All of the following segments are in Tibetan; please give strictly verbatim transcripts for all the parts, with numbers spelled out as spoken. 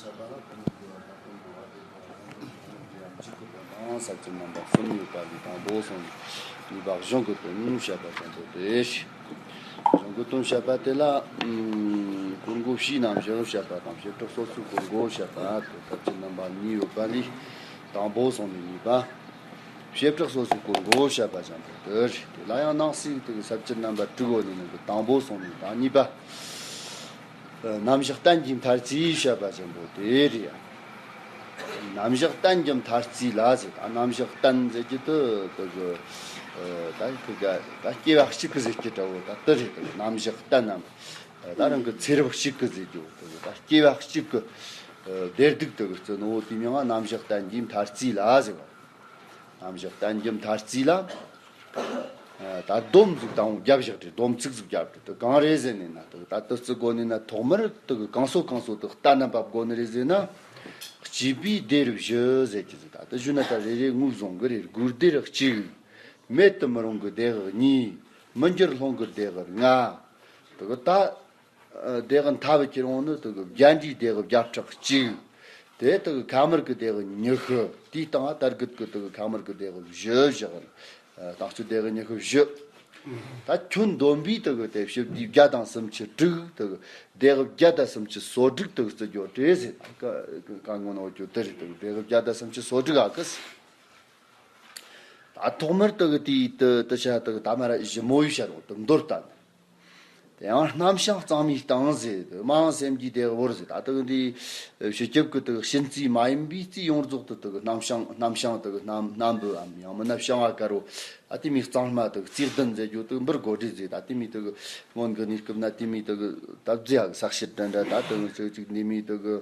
ས་བཅད་རྣམ་པ་གསུམ་ཡོད་པ་ལས་དང་པོ་སོང་ནས་གཉིས་པ་གཞུང་གི་དོན་བཤད་པ་ཙམ་པོ་སྟེ། གཞུང་གི་དོན་བཤད་པ་དེ་ལ་ཨུམ་གོ་འགོ་ཕྱིའི་རྣམ་གཞག་བཤད་པ་དང་བྱེ་བྲག་སོ་སོའི་གོ་འགོ་བཤད་པ་དེ་ས་བཅད་རྣམ་པ་གཉིས་ཡོད་པ་ལས་དང་པོ་སོང་ནས་གཉིས་པ། བྱེ་བྲག་སོ་སོའི་གོ་འགོ་བཤད་པ་ཙམ་པོ་དེ་རེད། དེ་ལ་ཡང་ནང་གསེས་དེ་གི་ས་བཅད་རྣམ་པ་དྲུག་གོ་ནས་ནང་གི་དང་པོ་སོང་ནས་ད་གཉིས་པ། རྣམ་གཞག་གཏན་གྱི་མཐར་བརྩིས་བཤད་པ་ཙམ་པོ་དེ་རེད། རྣམ་གཞག་གཏན་གྱི་མཐར་བརྩིས་ལ་ཟེར། ད་རྣམ་གཞག་གཏན་ཟེར་གྱི་དེ་དེ་གི་ད་ཁི་ག་ད་སྐྱེ་བ་གཅིག་གི་ཟེར་གྱི་འདྲ་བོ་ད་དེ་རེད། དེ་གི་རྣམ་གཞག་གཏན་ནམ་ད་རང་གི་ཚེ་རབས་གཅིག་གི་ཟེར་རྒྱུ་དེ་གི་ད་སྐྱེ་བ་གཅིག་གི་བདེ་སྡུག་དེ་གི་བརྩི་ནོ་དེ་མིང་ང་རྣམ་གཞག་གཏན་གྱི་མཐར་བརྩིས་ལ་ཟེར་བ། རྣམ་གཞག་གཏན་གྱི་མཐར་བརྩིས་ལ། ད་སྡོམ་ཟིག་དང་རྒྱབ་བཞག་དེ་སྡོམ་ཚིག་ཟིག་རྒྱབ་དེ་གང་རེད་ཟེར་ནས་ན་དེ་ད་དེ་བརྩི་དགོས་ནས་ན་ཐོག་མར་དེ་གི་གང་སོ་གང་སོ་དེ་ལྟ་ན་བབ་དགོས་ནི་རེད་ཟེར་ན། སྐྱེས་པའི་བདེ་རབས་བཞི་ཟེར་གྱི་ཟིག་ད་དེ་ཞུ་ན་ད་རེ་རེ་ངོས་བཟུང་གི་རེད། དགུ་བདེ་རབས་གཅིག་མེད་དུ་མི་རུང་གི་བདེ་རབས་གཉིས། མི་འགྱུར་ལྷུང་གི་བདེ་རབས་ལྔ། དེ་གི་ད། བདེ་གི་མཐའ་བུ་ཁྱེར་འོང་ནི་དེ་གི་བརྒྱད་འདྲའི་བདེ་གི་བརྒྱ་ཕྲག་གཅིག་དེ་དེ་གི་ཁ་མར་གི་བདེ་གི་ཉི་ཤུ། དེའི་སྟེང་ང་དར་གུད་གི་དེ་གི་ཁ་མར་གི་བདེ་གི་བཞི་བཞག་རྟགས་ཆུ་བདེ་གི་ཉི་ཤུ་བཞི། ད་ཁྱོན་བསྡོམས་པའི་དེ་གི་དེ་ཕྱི་བདེ་བརྒྱ་དང་སུམ་ཅུ་དྲུག་དེ་གི་བདེ་གི་བརྒྱ་དང་སུམ་ཅུ་སོ་དྲུག་དེ་གི་བརྩི་རྒྱུ་རེད་ཟེར། ད་ག་ག་ངོ་ནོ་རྒྱུ་དེ་རེད། དེ་གི་བདེ་གི་བརྒྱ་དང་སུམ་ཅུ་སོ་དྲུག་ཨ་ཀི་ཟེར། ད་ཐོག་མར་དེ་གི་དེའི་དེ་དེ་ཆ་དེ་གི་ད་མ་ར་ཞི་མོ་ཡི་བཤད་རོགས་དེ་མདོར་བསྟན། དེ་ཡང་རྣམ་བྱང་གཙང་མའི་སྟེང་ཟེར། དེ་མ་ཡང་སེམས་ཀྱི་བདེ་བོར་ཟེར། ད་དེ་གི་འདི་སྤྱི་ཁྱབ་ཀྱི་དེ་གི་གཤིན་རྩིས་མ་ཡིན་པའི་རྩིས་ཡོངས་རྫོགས་དེ་དེ་གི་རྣམ་བྱང་རྣམ་བྱང་དེ་གི་རྣམ་རྣམ་པའམ་ཡང་མིན་ན་བྱང་བ་དཀར་བོ། ཨ་དེ་མིའི་གཙང་མ་དེ་གི་རྩིས་ལྡན་ཟེར་རྒྱུ་དེ་གི་འབུར་གོ་སྒྲིག་ཟེར། ད་དེ་མིའི་དེ་གི་སྔོན་གི་གནས་སྐབས་ན་དེ་མིའི་དེ་གི་ད་རྫས་ཡག་གི་ཟག་བཤད་འདྲ་འདྲ་ད་དེ་གི་ཚོད་ཅིག་འདི་མིའི་དེ་གི་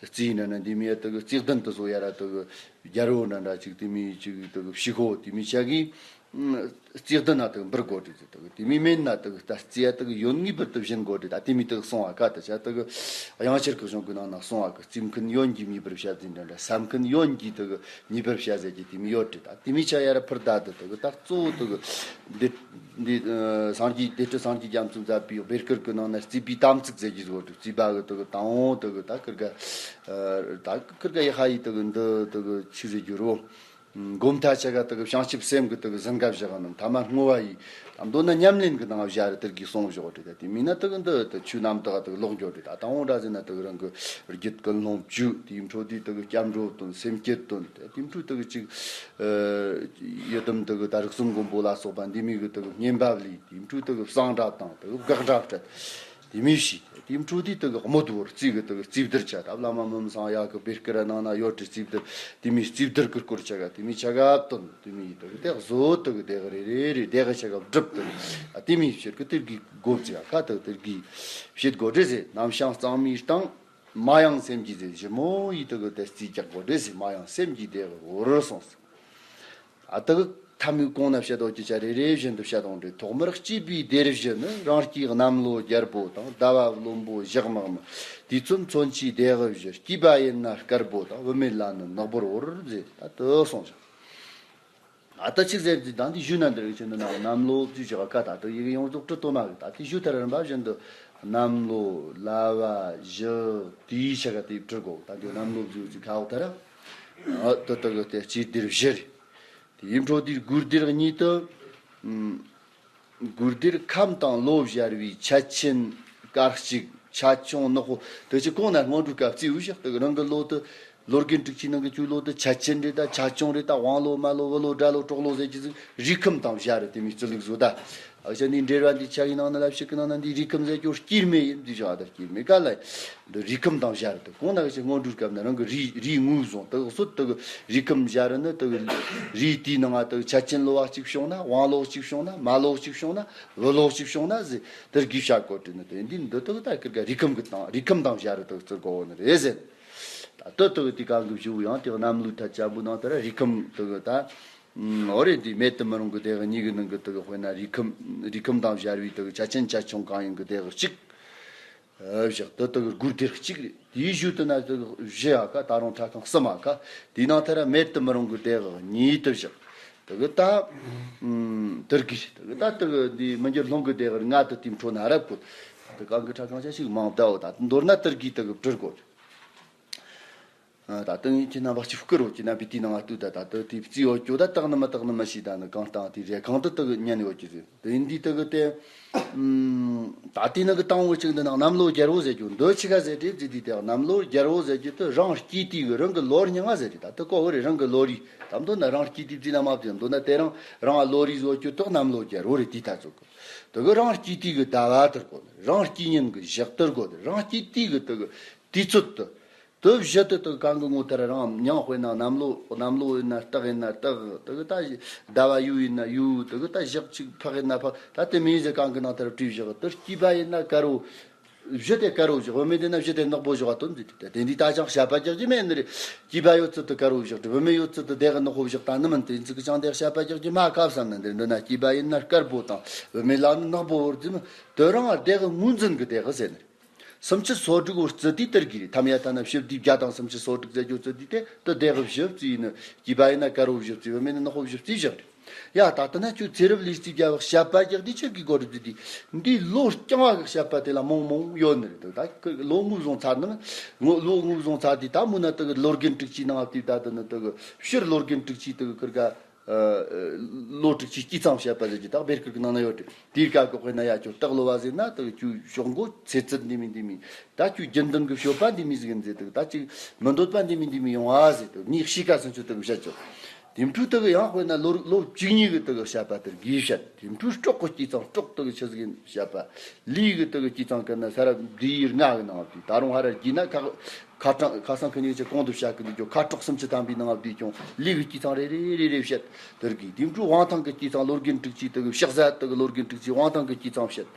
རྩིས་འདྲ་འདྲ་འདི་མིའི་དེ་གི་རྩིས་ལྡན་དེ་ཚོ་ཡ་ར་དེ་གི་རྒྱལ་པོ་འདྲ་འདྲ་ཅིག་དེ་མིའི་ཅིག་དེ་གི་ཕྱི་ཁོ་དེ་མིའི་ཆ་གི་རྩིས་ལྡན་ན་དེ་གི་འབུར་གོ་སྒྲིག་ཟེར། དེ་གི་དེ་མིའི་མེད་ན་དེ་གི་ད་རྩིས་ཡ་དེ་གི་ཡོད་ངེས་པར་དུ་བཞིན་གོ་སྒྲིག་ད་དེ་མིའི་དེ་གི་གསུང་བ་ཀ་དེ་ཆ་དེ་གི་དབྱངས་ཤར་གི་གཞུང་གི་ནང་ན་གསུང་བ་ཀ་རྩིས་མཁན་ཡོན་གྱིས་ངེས་པར་བྱ་ཟིན་འདྲ་འདྲ་བསམ་མཁན་ཡོན་གྱིས་དེ་གི་ངེས་པར་བྱ་ཟེར་གྱི་དེ་མི་ཡོད་དྲི་ད་དེ་མི་ཆ་ཡ་ར་ཕུར་ད་དུ་དེ་གི་ད་གཙོ་བོ་དེ་གི་འདི་འདི་སངས་རྒྱས་སྡེ་སྲིད་སངས་རྒྱས་རྒྱ་མཚོ་མཛད་པའི་བེར་ཀིར་གི་ནང་ན་རྩིས་པའི་དམ་ཚིག་ཟེར་གྱི་བཟོ་དྲི་རྩིས་པ་གི་དེ་གི་དང་བོ་དེ་གི་ད་ཀིར་ག་ད་ཀིར་ག་ཡི་ཧ་ཡི་དེ་གི་འདི་དེ་གི་ཆི་ཟེར་རྒྱུ་རོ། མགོ་མཐའ་ཆ་ག་དེ་གི་བྱང་ཆུབ་སེམས་གི་དེ་གི་ཟིན་ག་བཞག་ནམ་ཐ་མ་བསྔོ་བ་ཡི་ད་མདོར་ན་ཉམས་ལེན་གི་ནང་བཞག་རི་དེར་གི་གསུང་བཞག་དྲི་ད་དེ་མིན་ན་དེ་གི་འདི་དེ་ཆོས་རྣམ་དག་དེ་གི་ལོག་འགྱོ་དྲི་ད་དང་བོ་འདྲ་ཟེར་ན་དེ་གི་རང་གི་རྒྱུད་ཀུན་སློང་བཅུ། དེའི་འཕྲོ་དེ་དེ་གི་སྐྱབས་འགྲོ་དོན་སེམས་བསྐྱེད་དོན་དེ་དེའི་འཕྲོ་དེ་གི་ཅིག་ཡི་དམ་དེ་གི་ད་རིགས་གསུམ་མགོན་པོ་ལ་སོགས་པ་འདི་མི་གི་དེ་གི་བསྙེན་པ་ལས་དེའི་འཕྲོ་དེ་གི་གསང་སྒྲ་དང་དེ་གི་དགག་སྒྲ་སྤྲད། དེ་མི་ཤི། དེའི་འཕྲོ་དེ་དེ་གི་དམོད་བོར་རྩིས་གི་དེ་གི་རྩིས་བསྡུར་བྱ་ད་བླ་མ་མུན་སང་ཡག་གི་བེར་ཀིར་ནང་ན་ཡོད་དྲི་རྩིས་བསྡུར་དེ་མི་རྩིས་བསྡུར་གི་སྐོར་ཆ་ག་དེ་མི་ཆ་ག་དོན་དེ་མི་དེ་གི་དེ་གི་བཟོ་དེ་གི་དེ་གི་རེ་རེ་རེ་དེ་གི་ཆ་ག་སྒྲུབ་དེ་གི་དེ་མི་ཕྱིར་གི་དེ་གི་སྒོ་བརྩི་ཡ་ཁ་དེ་གི་དེ་གི་བྱེད་དགོ་དྲི་ཟེར། རྣམ་བྱང་གཙང་མའི་སྟེང་མ་ཡང་སེམས་ཀྱི་ཟེར་ཞི་མོ་ཡི་དེ་གི་དེ་རྩིས་རྒྱག་དགོ་དྲི་ཟེར། མ་ཡང་སེམས་ཀྱི་དེ་གི་འོར་སོང་ཟེར། ཨ་ཏི་གི་ཐ་མའི་གོང་ན་བཤད་དོ་ཅི་ཆ་རེ་རེ་བཞིན་དུ་བཤད་དོང་དྲི། ཐོག་མར་སྐྱེས་པའི་སྡེ་རབས་བཞི་ནི་རང་སྐྱེས་གནམ་ལོ་རྒྱལ་པོ་དང་ཟླ་བ་བློན་པོ་ཞག་དམག་མི། དུས་མཚོན་མཚོན་ཆའི་སྡེ་དབུ་བཞི། སྐྱེས་པ་ཡིན་ན་དཀར་པོ་དང་བུད་མེད་ལ་ནི་ནག་པོར་འོར་ཟེར། ད་དུ་སོང་ཞག་ཨ་ཏི་ཆི་ཟེར་ཏེ་ད་འདི་ཞུ་ན་འདིར་ཆེ་ནི་ན་གནམ་ལོ་བཅུ་ཞག་ཀ་ད་དུ་ཡི་གེ་ཡོངས་རྫོགས་བྲི་ཏོ་མ་གི་ད་དེ་ཞུ་ཐར་རིམ་པ་བཞིན་དུ་གནམ་ལོ་ལ་བ་ཞག་དུས་ཆ་ག་དེ་བྲི་དགོ་ད་འདི་གནམ་ལོ་བཅུ་ཅི་ཁ་འོ་ཐར་ཨ་ཏི་ཏི་གི་དེ་སྐྱེས་སྡེ་རབས་བཞི་རེད། དེའི་འཕྲོ་དེའི་དགུ་སྡེར་གཉིས་དུ། དགུ་སྡེར་ཁམས་དང་ལོ་བཞར་བའི་ཆ་ཆེན་སྐར་གཅིག་ཆ་ཆུང་ནག་པོ་དེ་ཆུ་གོང་ན་སྔོན་འགྲོའི་སྐབས་རྩིས་འུ་ཞག་དེ་རང་གི་ལོ་དུ་ལོ་རྒན་དྲུག་ཅུའི་ནང་གི་ཆུ་ལོ་དུ་ཆ་ཆེན་རེད་ད་ཆ་ཆུང་རེད་ད་དབང་ལོ་མ་ལོ་བུ་ལོ་དགྲ་ལོ་གྲོགས་ལོ་ཟེར་གྱི་ཟིག་རིས་ཁམས་དང་བཞར་རེད། དེ་མི་རྩི་ལུགས་བཟོ་ད། ཨ་ཞ་ནི་འབྲེལ་བ་འདི་ཆ་གི་ནང་ན་ལབ་ཞིག་གི་ནང་ན་འདི་རིས་ཁམས་ཟེར་རྒྱུ་སྐྱེས་མེད་ཡིན་འདི་བཞག་ད་སྐྱེས་མེད་ག་ལ་འདི་རིས་ཁམས་དང་བཞར་དུ་གོང་ན་གི་ཞིག་སྔོན་འགྲོའི་སྐབས་ན་རང་གི་རིས་རིས་ངོས་བཟུང་དུ་གསོད་དུ་གི་རིས་ཁམས་བཞར་ནི་དུ་གི་རིས་དེའི་ནང་ང་དུ་ཆ་ཆེན་ལོ་བ་གཅིག་བྱུང་ན་དབང་ལོ་གཅིག་བྱུང་ན་མ་ལོ་གཅིག་བྱུང་ན་བུ་ལོ་གཅིག་བྱུང་ན་ཟེར་དུ་གི་བྱ་གོ་དྲི་ནི་དུ་འདི་འདི་དུ་གི་ད་ཀིར་ག་རིས་ཁམས་གི་དང་རིས་ཁམས་དང་བཞར་དུ་གི་ཚུར་གོ་བོ་ནི་རེད་ཟེར། ད་དུ་དུ་གི་དེ་གང་གི་བྱུ་ཡང་དེ་གནམ་ལུགས་ཐ་ཆ་འབུ་ནང་དུ་ར་རིས་ཁམས་དུ་གི་ད། འོ་རེད། འདི་མེད་དུ་མི་རུང་གི་དེ་གཉིས་ཀྱི་ནང་གི་དེ་གི་དཔེར་ན་རིས་ཁམས་རིས་ཁམས་དང་བཞར་བའི་དེ་གི་ཆ་ཆེན་ཆ་ཆུང་གང་ཡིན་གི་དེ་གི་གཅིག་བཞག་དེ་དེ་གི་དགུ་དེ་གཅིག་རེད། དེའི་གཞུག་ཏུ་ན་དེ་གི་བཞི་ཡ་ཀ་ད་རུང་ཁྲ་ཁང་གསུམ་མ་ཀ་དེའི་ནང་ཐ་ར་མེད་དུ་མི་རུང་གི་དེ་གི་གཉིས་དུ་བཞག་དེ་གི་ད་དེར་གི་དེ་གི་ད་དེ་གི་འདི་མི་འགྱུར་ལྷུང་གི་དེ་གི་ལྔ་དུ་དེའི་འཕྲོ་ན་རབ་གོ་དེ་གང་གི་ཁྲ་ཁང་ཆ་ཞིག་མང་བདའ་འོ་ད་མདོར་ན་དེར་གི་དེ་གི་བྲི་དགོས། ད་ལྟ་ངས་ཁྱེད་རྣམ་པ་གཅིག་བསྐུར་ཡོད་ཀྱི་ན་བི་དེའི་ནང་ང་ལྟོས། ད་ད་ལྟ་དེ་བརྩིས་ཡོད་ཀྱོ། ད་དག་ནི་མི་དག་ནི་མི་ཤེས། ད་ནི་གང་སྟངས་དེ་རེ་གང་དུ་དག་ཉན་ཡོད་ཀྱི་ཟེར། དེ་འདི་དག་དེ་ད་དེ་ནི་གི་དང་བོ་གཅིག་འདི་ནང་གནམ་ལོ་རྒྱལ་པོ་ཟེར་རྒྱུ་འདི་ཆི་ག་ཟེར་དེ་བརྩིས་དུས། དེ་གནམ་ལོ་རྒྱལ་པོ་ཟེར་རྒྱུ་དེ་རང་སྐྱེས་དུས་གི་རང་གི་ལོ་རྙིང་ང་ཟེར་དེ། ད་ལྟ་གོ་བོ་རེ་རང་གི་ལོ་རེ་ད་མདོར་ན་རང་སྐྱེས་དུས་བརྩིས་ན་མ་བརྩིས། མདོར་ན་དེ་རང་རང་ལོ་རེ་བཟོ་རྒྱུ་དེ་གནམ་ལོ་རྒྱལ་པོ་རེད། དེ་ད་ཚོད་གི་དེ་གི་རང་སྐྱེས་དུས་གི་ཟླ་བ་དེར་གོ་ནི། རང་སྐྱེས་ཉིན་གི་ཞག་དེར་གོ་ནི། རང་སྐྱེས་དུས་གི་དེ་གི་དུས་ཚོད་དེ། དེ་བཞི་དེ་དག་གང་གི་ངོ་ཐར་རང་མྱང་དཔེར་ན་གནམ་ལོ། གནམ་ལོ་ཡིན་ན་སྟག་ཡིན་ན་སྟག། དེ་གི་ད་ཟླ་བ་ཡོས་ཡིན་ན་ཡོས། དེ་གི་ད་ཞག་གཅིག་ཕག་ཡིན་ན་ཕག། ད་དེ་མིན་ཟེར་གང་གི་ནང་ཐར་བྲིས་བཞག་དེ་སྐྱེས་པ་ཡིན་ན་དཀར་བོ། བཞི་དེ་དཀར་བོ་བཞག་བུད་མེད་དེ་ན་བཞི་དེ་ནག་པོ་བཞག་པ་དོན་དེ་དེ་དེ་འདི་ད་ཅང་བཤད་པ་རྒྱག་རྒྱུ་མེད་ནི་རེད། སྐྱེས་པ་ཡོད་ཚད་དེ་དཀར་བོ་བཞག་བུད་མེད་ཡོད་ཚད་དེ་དེ་གི་ནག་པོ་བཞག་ད་ནི་མིན། དེ་ཚིག་གི་ཅང་དེ་བཤད་པ་རྒྱག་རྒྱུ་མ་ཁ་བསམ་ན། འདིར་འདི་ན་སྐྱེས་པ་ཡིན་ན་དཀར་པོ་དང་བུད་མེད་ལ་ནི་ནག་པོ་བོར་རྒྱུ་མི་དོ་རང་དེ་གི་ངོས་འཛིན་གི་དེ་གི་ཟེར་ནི་རེད། སུམ་ཅུ་སོ་དྲུག་བོར་བརྩི་དུས་དེར་གི་རེད། ཐམ་ཡ་ཐ་ན་ཕྱི་བསྡུས་བརྒྱ་དང་སུམ་ཅུ་སོ་དྲུག་ཟེར་རྒྱུ་བརྩི་དུས་དེ་དེ་དེ་གི་བཞི་བརྩི་ཡིན་ནི། སྐྱེས་པ་ཡིན་ན་དཀར་བོ་བཞི་བརྩི། བུད་མེད་ནི་ནག་པོ་བཞི་བརྩི་བཞག་རེད། ཡ་ད་ལྟ་ན་ཁྱོད་ཚེ་རབས་ལུས་རྩིས་རྒྱབ་བཤད་པ་རྒྱག་དུས་ཆི་གི་གོ་རུ་བརྩི་དུས། འདི་ལོ་རྐྱང་བ་གི་བཤད་པ་དེ་ལ་མང་མང་ཡོད་ནི་རེད། ད་ཁི་ལོ་ངོས་བཟུང་ཚར་ནི་ངོ་ལོ་ངོས་བཟུང་ཚར་དུས་ད་མུ་ན་དེ་གི་ལོ་རྒན་དྲུག་ཅུའི་ནང་དུས་ད་དེ་ནི་དེ་གི་ཕྱིར་ལོ་རྒན་དྲུག་ཅུའི་དེ་གི་ཁིར་ག་ལོ་དྲུག་ཅུའི་དཀྱིལ་ཚང་བཤད་པ་ཟེར་གྱི་ད་བེར་ཁུར་གི་ནང་ན་ཡོད་དེ། དེའི་སྐབས་ཀྱི་དཔེར་ན་ཡ་ཁྱོད་སྟག་ལོ་བ་ཟེར་ན་དེ་གི་ཁྱོད་ཤོག་མགོ་ཚེ་ཚད་འདི་མི་འདི་མི་ད་ཁྱོད་རྒྱུན་ལྡན་གི་སྤྱོད་པ་འདི་མི་ཟིག་ཡིན་ཟེར། དེ་གི་ད་ཅིག་མི་འདོད་པ་འདི་མི་འདི་མི་ཡོང་བ་ཟེར། དེ་གི་ངའི་གཤིས་ཀ་སུན་ཆོད་དེ་གི་བཤད་ཆོག་དེ་འཕྲོས་དེ་གི་ཡང་དཔེར་ན་ལོ་ལོ་བཅུ་གཉིས་གི་དེ་གི་བཤད་པ་དེར་གིས་བཤད། དེ་འཕྲོས་སྲོག་གི་དཀྱིལ་ཚང་། སྲོག་དེ་གི་ཆི་ཟིག་ཡིན་བཤད་པ། ལུས་གི་དེ་གི་དཀྱིལ་ཚང་ཀུན་ན་ས་རབས་འདིའི་ལྔ་གི་ནང་དུ་ད་རུང་ཧ་ར་རྒྱུས་ན་ཁ་ཁ་གྲངས་ཁ་སང་ཁ་ཉིན་གྱི་གོང་དུ་བཤད་གི་འདུག་ཀྱོ། ཁ་དྲག་སུམ་ཅུ་ཐམ་པའི་ནང་དུ་ཀྱང་ལུས་གི་དཀྱིལ་ཚང་རེ་རེ་རེ་རེ་བཤད། དེར་གི་དེ་འཕྲོས་དབང་ཐང་གི་དཀྱིལ་ཚང་ལོ་རྒན་དྲུག་ཅུའི་དེ་གི་ཕྱག་ཟ་དེ་གི་ལོ་རྒན་དྲུག་ཅུའི་དབང་ཐང་གི་དཀྱིལ་ཚང་བཤད།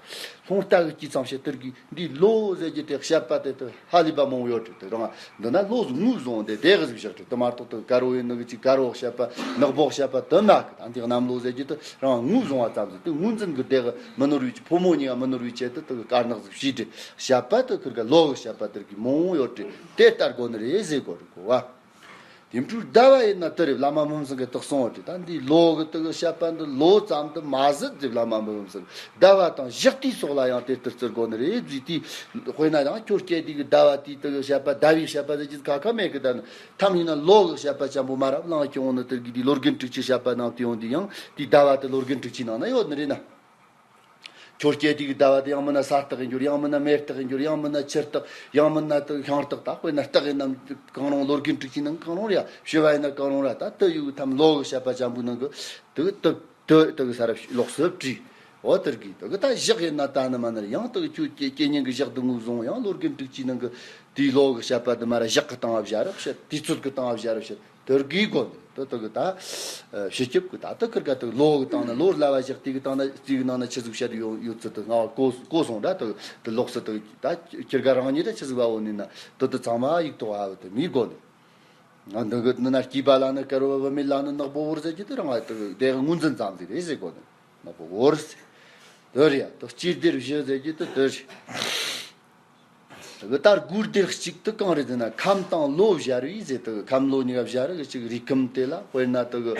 ལྷུང་ལྟ་གི་དཀྱིལ་ཚང་བཤད། དེར་གི་འདི་ལོ་ཟེར་གྱི་དེ་བཤད་པ་དེ་དེ་ཧ་ལས་པ་མང་བོ་ཡོད་དེ། དེ་རང་འདི་ན་ལོ་ངོས་བཟུང་དེ་དེ་གི་ཟིག་བཞག་དེ་དེ་མ་གཏོགས་དེ་དཀར་བོ་ཡིན་ནི་གི་ཅིག་དཀར་བོ་བཤད་པ་ནག་པོ་བཤད་པ་དེ་མ་གི། ད་འདི་གནམ་ལོ་ཟེར་གྱི་དེ་རང་ངོས་བཟུང་བ་ཙམ་ཟིག་དེ་ངོས་འཛིན་གི་དེ་གི་མི་ནོར་བའི་ཕོ་མོ་གཉིས་ཀ་མི་ནོར་བའི་ཆེད་དུ་དེ་གི་དཀར་ནག་ཟིག་བྱས་དེ་བཤད་པ་དེ་ཁིར་ག་ལོ་གི་བཤད་པ་དེར་གི་མང་བོ་ཡོད་དེ། དེ་ལྟར་དགོས་ནི་རེད་ཟེར་དགོས་རེད་གོ་བ། དེ་འཕྲོས་ཟླ་བ་ཡིན་ན་དེ་རེད། བླ་མ་མུན་སེལ་གི་དག་སོང་བ་དེ། ད་འདི་ལོ་གི་དེ་གི་བཤད་པ་འདི་ལོ་ཙམ་དུ་མ་ཟད་ཟེར། བླ་མ་མུན་སེལ་ཟླ་བ་དང་ཞག་དུས་སོགས་ལ་ཡང་དེ་ལྟར་བརྩི་དགོས་ནི་རེད་ཟེར་དུས། དཔེར་ན་ཡང་ཁྱོད་སྐྱེས་དུས་གི་ཟླ་བ་དུས་དེ་གི་བཤད་པ་ཟླ་བའི་བཤད་པ་ཟེར་གྱི་ཁ་ཁ་མེད་གི། ད་ནི་ཐམ་ཡིན་ན་ལོ་གི་བཤད་པ་ཅན་པོ་མ་རབས་བླངས་ཀྱི་འོང་ནི་དེར་གི་དེ་ལོ་རྒན་དྲུག་ཅུའི་བཤད་པ་ནང་དུ་ཡོང་དུས་ཡང་དེའི་ཟླ་བ་དེ་ལོ་རྒན་དྲུག་ཅུའི་ནང་ན་ཡོད་ནི་རེད་ན། ཁྱོད་སྐྱེས་དུས་ཀྱི་ཟླ་བ་དེ་ཡང་མིན་ན་ས་སྟག་ཡིན་འགྱུར། ཡང་མིན་ན་མེ་སྟག་ཡིན་འགྱུར། ཡང་མིན་ན་ཆུ་སྟག། ཡང་མིན་ན་དེ་ཤིང་སྟག། ད་དཔེར་ན་སྟག་ཡིན་ན་གང་རུང་། ལོ་རྒན་དྲུག་ཅུའི་ནང་གང་རུང་རེད་ཡ། བྱི་བ་ཡིན་ན་གང་རུང་ར། ད་དེ་ཡུག་ཐམ་ལོ་གི་བཤད་པ་ཅན་པོའི་ནང་གི་དེ་དེ་དེ་གི་ས་ར་ལོགས་སུ་བྲིས། འོ་དེར་གི་དེ་གི་ད་ཞག་ཡིན་ན་ད་ནི་མ་ནི་རེད། ཡང་དེ་གི་ཁྱོད་སྐྱེ་སྐྱེ་ཉིན་གི་ཞག་དེ་ངོས་བཟུང་། ཡང་ལོ་རྒན་དྲུག་ཅུའི་ནང་གི་དེའི་ལོ་གི་བཤད་པ་དེ་མ་ར་ཞག་གི་སྟེང་ང་བཞག་ར་བཤད། དུས་ཚོད་གི་སྟེང་ང་བཞག་ར་བཤད། དེར་གི་གོ་ནི་དེ་དེ་གི་ད་ཕྱི་སྐྱིབས་གི་ད་དེ་ཁིར་ག་དེ་ལོ་གི་སྟེང་ན་ལོ་ལ་བ་ཞག་དེ་གི་སྟེང་ན་རྩིས་གི་ནང་ན་ཆི་ཟིག་བཤད་ཡོད་ཡོད་ཚུལ་དེ་ང་གོ་གོ་སོང་ད། དེ་དེ་ལོགས་སུ་དེ་ད་ཁིར་ག་རང་ཉིད་ད་ཆི་ཟིག་བ་འོ་ནི་ན་དེ་དེ་ཚང་མ་ཡིག་ཐོག་ཨ་བ་དེ་མི་གོ་ནི། ང་འདི་གི་ནི་ན་སྐྱེས་པ་ལ་ནི་དཀར་བོ། བུད་མེད་ལ་ནི་ནག་པོ་བོར་ཟེར་གྱི་དེ་རང་ཨ་དེ་དེ་གི་ངོས་འཛིན་ཙམ་ཟིག་རེད་ཟེར་གོ་ནི། ནག་པོ་བོར་ཟེར་དེ་རེད་ཡ། དེ་སྐྱེས་སྡེར་བཞི་ཟེར་གྱི་དེ་དེ་རེད། དེ་གི་ད་དགུ་སྡེར་གཅིག་དེ་གང་རེད་ཟེར་ན་ཁམས་དང་ལོ་སྦྱར་བའི་ཟེར། དེ་གི་ཁམས་ལོ་གཉིས་ཀ་སྦྱར་གི་གཅིག་རུས་ཁམས་དེ་ལ་དཔེར་ན་དེ་གི་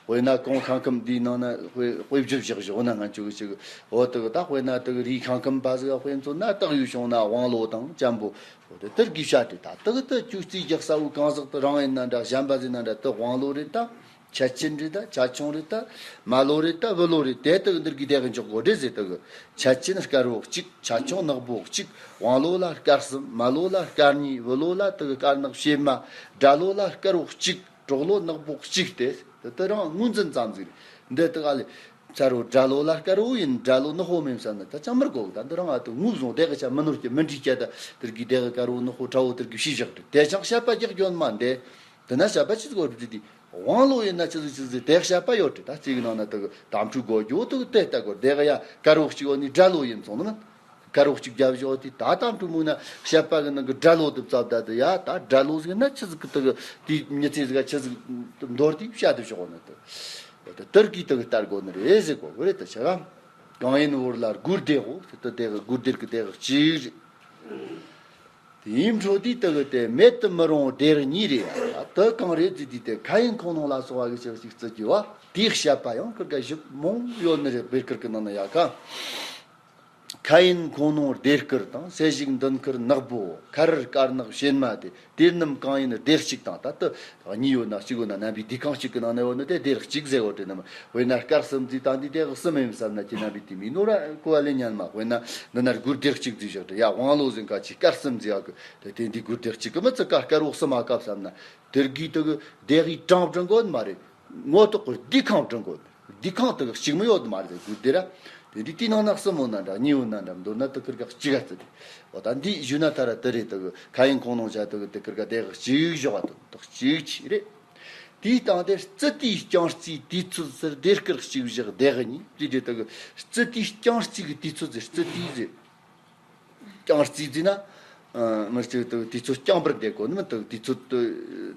དཔེར་ན་གོང་ཤིང་ཁམས་འདིའི་ནང་ན་དཔེ་དཔེ་བརྗོད་བཞག་བཞག་ན་ང་ཚོ་གི་གཅིག་འོ་དེ་གི་ད་དཔེར་ན་དེ་གི་རུས་ཤིང་ཁམས་པ་ཟིག་ག་དཔེ་མཚོན་ན་སྟག་ཡུལ་བྱུང་ན་དབང་ལོ་དང་ཅམ་པོ། འོ་དེ་དེར་གི་བཤད་དེ་ད་དེ་གི་དེ་ཁྱོད་རྩིས་རྒྱག་ས་བོ་གང་ཟག་དེ་རང་ཡིན་ན་འདྲ་གཞན་པ་ཟིག་ན་འདྲ་དེ་དབང་ལོ་རེད་ད། ཆ་ཆེན་རེད་ད། ཆ་ཆུང་རེད་ད། མ་ལོ་རེད་ད། བུ་ལོ་རེད། དེ་དག་འདིར་གི་དེ་གི་འཇོག་གོ་རེད་ཟེར། དེ་གི་ཆ་ཆེན་དཀར་བོ་གཅིག་ཆ་ཆུང་ནག་པོ་གཅིག་དབང་ལོ་ལ་དཀར་གསུམ། མ་ལོ་ལ་དཀར་གཉིས། བུ་ལོ་ལ་དེ་གི་དཀར་ནག་བྱེ་མ། དགྲ་ལོ་ལ་དཀར་བོ་གཅིག་གྲོགས་ལོ་ནག་པོ་གཅིག་སྟེ། དེ་དེ་རང་ངོས་འཛིན་ཙམ་ཟིག་རེད། འདི་དག་ཨ་ལས་ཚ་རོ་དགྲ་ལོ་ལ་དཀར་བོ་ཡིན། དགྲ་ལོ་ནག་པོ་མིན་བསམ་ན་ད་ཅང་མི་དགོས་གི། ད་འདི་རང་ཨ་དེ་ངོས་བཟུང་། དེ་གི་ཆ་མི་ནོར་གྱི་མི་འགྲིག་གྱ་ད། དེར་གི་དེ་གི་དཀར་བོ་ནག་པོ་ཁྲ་བོ་དེར་གི་ཕྱི་བཞག་དེ་ཅང་བཤད་པ་རྒྱག་རྒྱུ་མ་འདས། དེ་ན་བཤད་པ་ཆི་ཟིག་འོ་རེད་དེ། དབང་ལོ་ཡིན་ན་ཆི་ཟིག་ཆི་ཟིག་དེ་བཤད་པ་ཡོད་དེ། ད་རྩིས་གི་ནང་ན་དེ་གི་དམ་ཕྲུག་གོ་རྒྱུ་དེ་གི་དེ་ལྟ་དགོས། དེ་གི་ཡ་དཀར་བོ་གཅིག་འོ་ནི་དགྲ་ལོ་ཡིན་སོང་ནི་མིན། དཀར་བོ་གཅིག་རྒྱབ་བཞག་དེ་ད་དམ་ཕྲུག་མུ་ན་བཤད་པ་གི་ནང་གི་དགྲ་ལོ་དེ་བཙལ་ད་དེ་ཡ་ད་དགྲ་ལོ་ཟིག་ན་ཆི་ཟིག་གི་དེ་གི་དེ་མྱི་ཚེ་ཟིག་ག་ཆི་ཟིག་འདོར་དེ་བཤད་དེ་བཞག་ནི་དེ། དེ་དེར་གི་དེ་གི་ལྟ་དགོས་ནི་རེད་ཟེར་གོ་གི་རེད། དེ་ཆ་ག་གང་ཡིན་བོར་ལ་དགུ་སྡེ་གོ་དེ་དེ་གི་དགུ་སྡེར་གི་དེ་གི་གཅིག་རེད། དེའི་འཕྲོ་དེ་དེ་གི་དེ་མེད་དུ་མི་རུང་སྡེར་གཉིས་རེད། ཡ་དེ་གང་རེད་ཟེར་དུས་དེ་ཁ་ཡིན་ཁོང་ནང་ལ་སོགས་པ་གི་ཆ་ཞིག་བརྩི་རྒྱུ་བ་དེའི་བཤད་པ་ཡང་ཁིར་ག་ཞིབ་མང་ཡོད་ནི་རེད། བེར་ཁིར་གི་ནང་ན་ཡ་ཁ། མཁའ་ཡན་ཁོང་སྣང་ལྡེ་དཀར་དང་། སེར་བྱུག་མདུན་དཀར་ནག་པོ། ཁ་རལ་དཀར་ནག་ཞན་མ་སྟེ། དེ་རྣམས་གང་ཡིན་སྡེ་གཅིག་དང་། ད་ལྟ་གཉིས་ཡོད་ན་གཅིག་ཡོད་ན། རྣམ་པའི་སྡེ་ཁང་གཅིག་གི་ནང་ན་ཡོད་ནི་དེ་སྡེ་གཅིག་ཟེར་བ་དེ་རྣམས། དཔེར་ན་སྐར་གསུམ་བརྩིས་དང་དེ་སྡེ་གསུམ་ཡིན་བསམ་ན། ཁྱེད་རྣམ་པའི་དེ་མི་ནོར་ར་གོ་བ་ལེན་ཉན་མ། དཔེར་ན་འདི་ན་དགུ་སྡེ་གཅིག་བརྩིས་བཞག་དེ་ཡ་དབང་ལོ་ཟིན་ཁ་ཅིག་སྐར་གསུམ་བརྩིས་ཡག་གི་དེ་དེ་འདི་དགུ་སྡེ་གཅིག་གི་མི་ཚེ་ཀ་སྐར་འོག་གསུམ་མ་སྐབས་བསམ་ན། དེར་གི་དེ་གི་སྡེ་གི་གྲངས་བསྒྲིག་དགོས་ནི་མ་རེད། ངོ་ཐོག་གི་སྡེ་ཁང་བསྒྲིག་དགོས། སྡེ་ཁང་དེ་གི་གཅིག་མི་ཡོད་མ་རེད། དགུ་སྡེ་ར། དེ་འདི་དེའི་ནང་ན་གསུམ་ཡོད་ན་འདྲ། གཉིས་ཡོད་ན་འདྲ། མདོར་ན་དེ་ཁིར་ག་གཅིག་ག་བརྩི་དེ། འོ་ད་འདི་ཞུ་ན་ཐ་ར་དེ་རེད། དེ་གི་མཁའ་ཡན་ཁོང་སྣང་བྱ་དེ་གི་དེ་ཁིར་ག་དེ་གི་གཅིག་བཞག་པ་དེ་དེ་གཅིག་ཆི་རེད། དེའི་སྟེང་དེ་རྩི་དུས་རྐྱང་རྩིས་དུས་ཚོད་ཟེར། སྡེ་དཀར་གཅིག་བཞག་སྡེ་གཉིས་དེ་རེད། དེ་གི་རྩི་དུས་རྐྱང་རྩིས་གི་དུས་ཚོད་ཟེར། རྩི་དུས་ཟེར། རྐྱང་རྩིས་བརྩིས་ན། ཨ། ངར་ཅིག་དུ་དུས་ཚོད་རྐྱང་པར་བསྡད་དགོས་ནི་མིན། དུ་དུས་ཚོད་དུ་